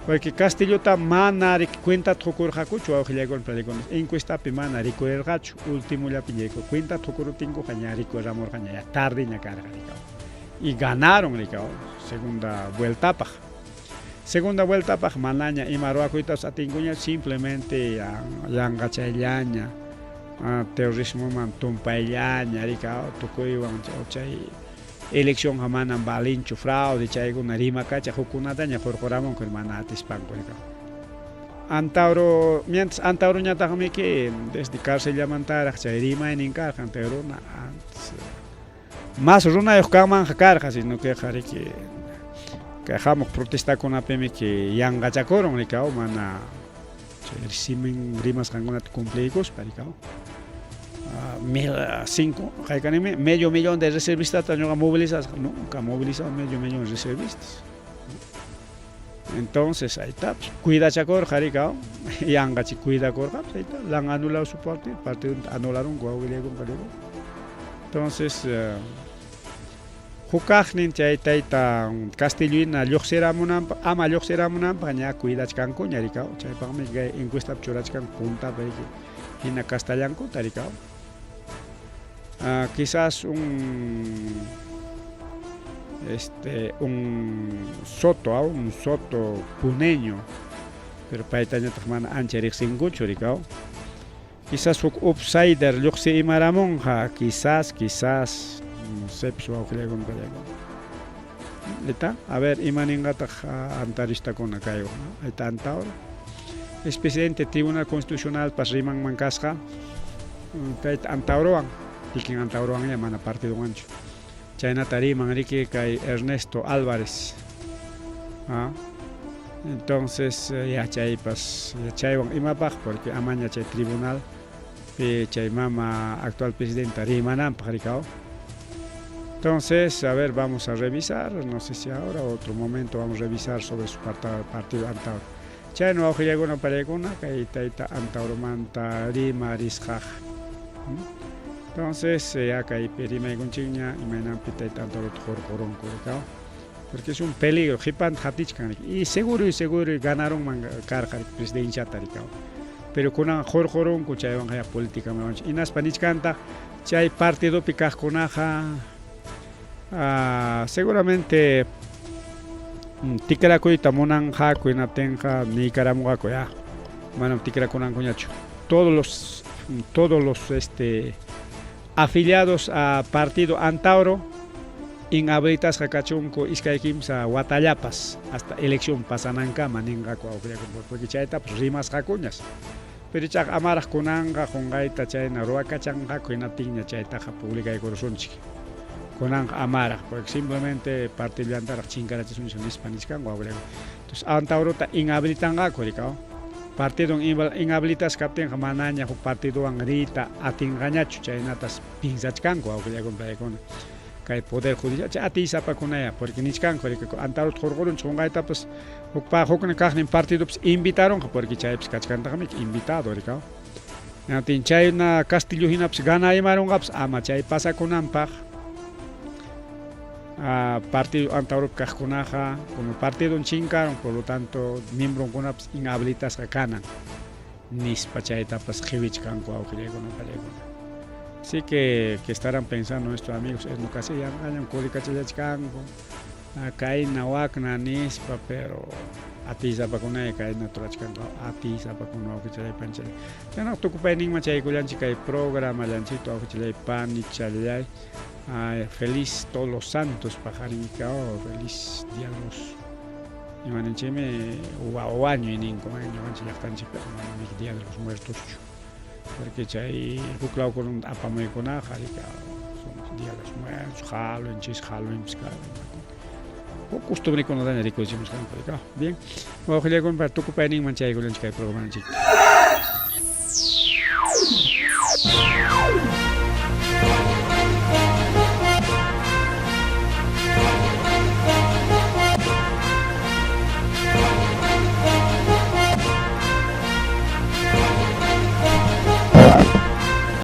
Porque Castillota mana cuentata qukurqakuchu wawqillaykuna pallaykuna. Encuestapi mana rikurirqachu ultimollapi ña cuentata qukuruptinkuqa ña rikuramurqaña ya tardeña karqa rikaw. Y ganaron rikaw segunda vueltapaq. Segunda vueltapaq manaña ima ruwakuytapas atinkuña simplemente yanqachayllaña terrorismoman tumpayllaña rikaw tukuywan chay eleccionqa manam valinchu fraude chaykuna rimakachaq hukkunataña hurquramunku mana atispanku rikaw. Antauro mientras Antauroñataqmiki desde carcellamantaraq chay rimaynin karqa Antauruna antes Mas runayuq kanmanqa karqa, sino que riki kay hamuq protestakunapimi que yanqachakurun rikaw mana chay simin rimasqankunata cumpliykuspa rikaw. Mil cinco qaykanimi medio millón de reservistata ñuqa movilizasqa, nunca movilizado medio millón de reservistas. Entonces, ahí está, pues, cuidachakurqa rikaw, yanqachi cuidakurqa, pues, ahí está, la han anulado su partido, partido anularon Entonces, hukaqnin chay tayta Castillo hina lluqsiramunanpaq, ama lluqsiramunanpaq ña cuidachkankuña rikaw, chaypaqmi kay encuestapi churachkanku puntapi riki, hina kastallankuta rikaw. Quizás un este un soto, un soto puneño, pero paytañataq mana ancha riqsinkuchu rikaw. Quizás huk upsider lluqsi imaramunqa, quizás, quizás, no sé, pues wawqillaykuna pallaykuna. Ahí a ver, ima ninqataq antaristakuna kaywan, ahí está Antauro. Expresidente Tribunal Constitucional pas rimanman kasqa, tayta Antaurowan, kikin Antaurowan ya mana partidowanchu. Chaynata riman riki kay Ernesto Álvarez. Entonces yachaypas yachaywan imapaq porque amaña chay tribunal pi chay mama actual presidenta rimananpaq rikaw. Entonces, a ver, vamos a revisar, no sé si ahora o otro momento vamos a revisar sobre su partido Antauro. Chayna wawqillaykuna pallaykuna kay tayta Antauromanta rimarisqaq. Entonces, ya kaypi rimaykunchikña imaynanpi tayta Antaurota hurqurunku rikaw. Porque es un peligro, qhipanta hatichkan y seguro y seguro ganarunman karqa presidenciata rikaw. Pero kunan hurqurunku chaywanqa ya política hinaspa nichkanta chay partidopi kaqkunaqa seguramente tikrakuyta munanqaku hinaptinqa niykaramunqaku ya manam tikrakunankuñachu. Todos los afiliados a partido Antauro inhabilitasqa kachunku iskay kimsa watallapas hasta elección pasanankama ninqaku porque chaytapas rimasqakuñas. Pero ichaqa amaraq kunanqa qunqayta chayna ruwakachanqaku hinaptinña chaytaqa publicaykurusunchik. Kunanqa amaraq porque simplemente partidollantaraq chinkarachisunchik nispa nichkanku. Entonces Antaurota inhabilitanqaku rikaw. Partido inhabilitasqa kaptinqa manaña huk partidowan riyta atinqañachu chaynatas pinsachkanku wawqillaykuna paykuna. Kay poder judicial chay atiysapakunaya porque nichkanku rikaku Antaurota hurqurunchik qunqaytapas hukpa huknin kaqnin partidopas invitarunqa porque chaypis kachkantaqmi invitado rikaw. Hinaptin chayna Castillo hinapas ganaymarunqapas ama chay pasakunanpaq partido Antauropi kaqkunaqa como partidon chinkarun por lo tanto miembronkunapas inhabilitasqa kanan nispa chaytapas qiwichkanku wawqillaykuna pallaykuna. Así que estarán pensando nuestros amigos etnocasi yanqañam qurikachallachkanku kayna wakna nispa pero atiysapakunay kayna turachkanku atiysapakuna wawqichallay panichallay. Chaynaqa tukupayninman chaykullanchik kay programallanchikta wawqichallay panichallay. Feliz todos los santos pajarinkaw, feliz día de los imaninchikmi wañuy ninku ñuqanchik llaqtanchikpi manami día de los muertos chu. Porque chay huk lawkunamanta apamuykunaqa rika son día de los muertos, Halloween, chis Halloween huk costumbrekunataña rikuchimusqanku rika. Bien, wawqillaykuna tukupayninman chaykullanchik kay programanchikta.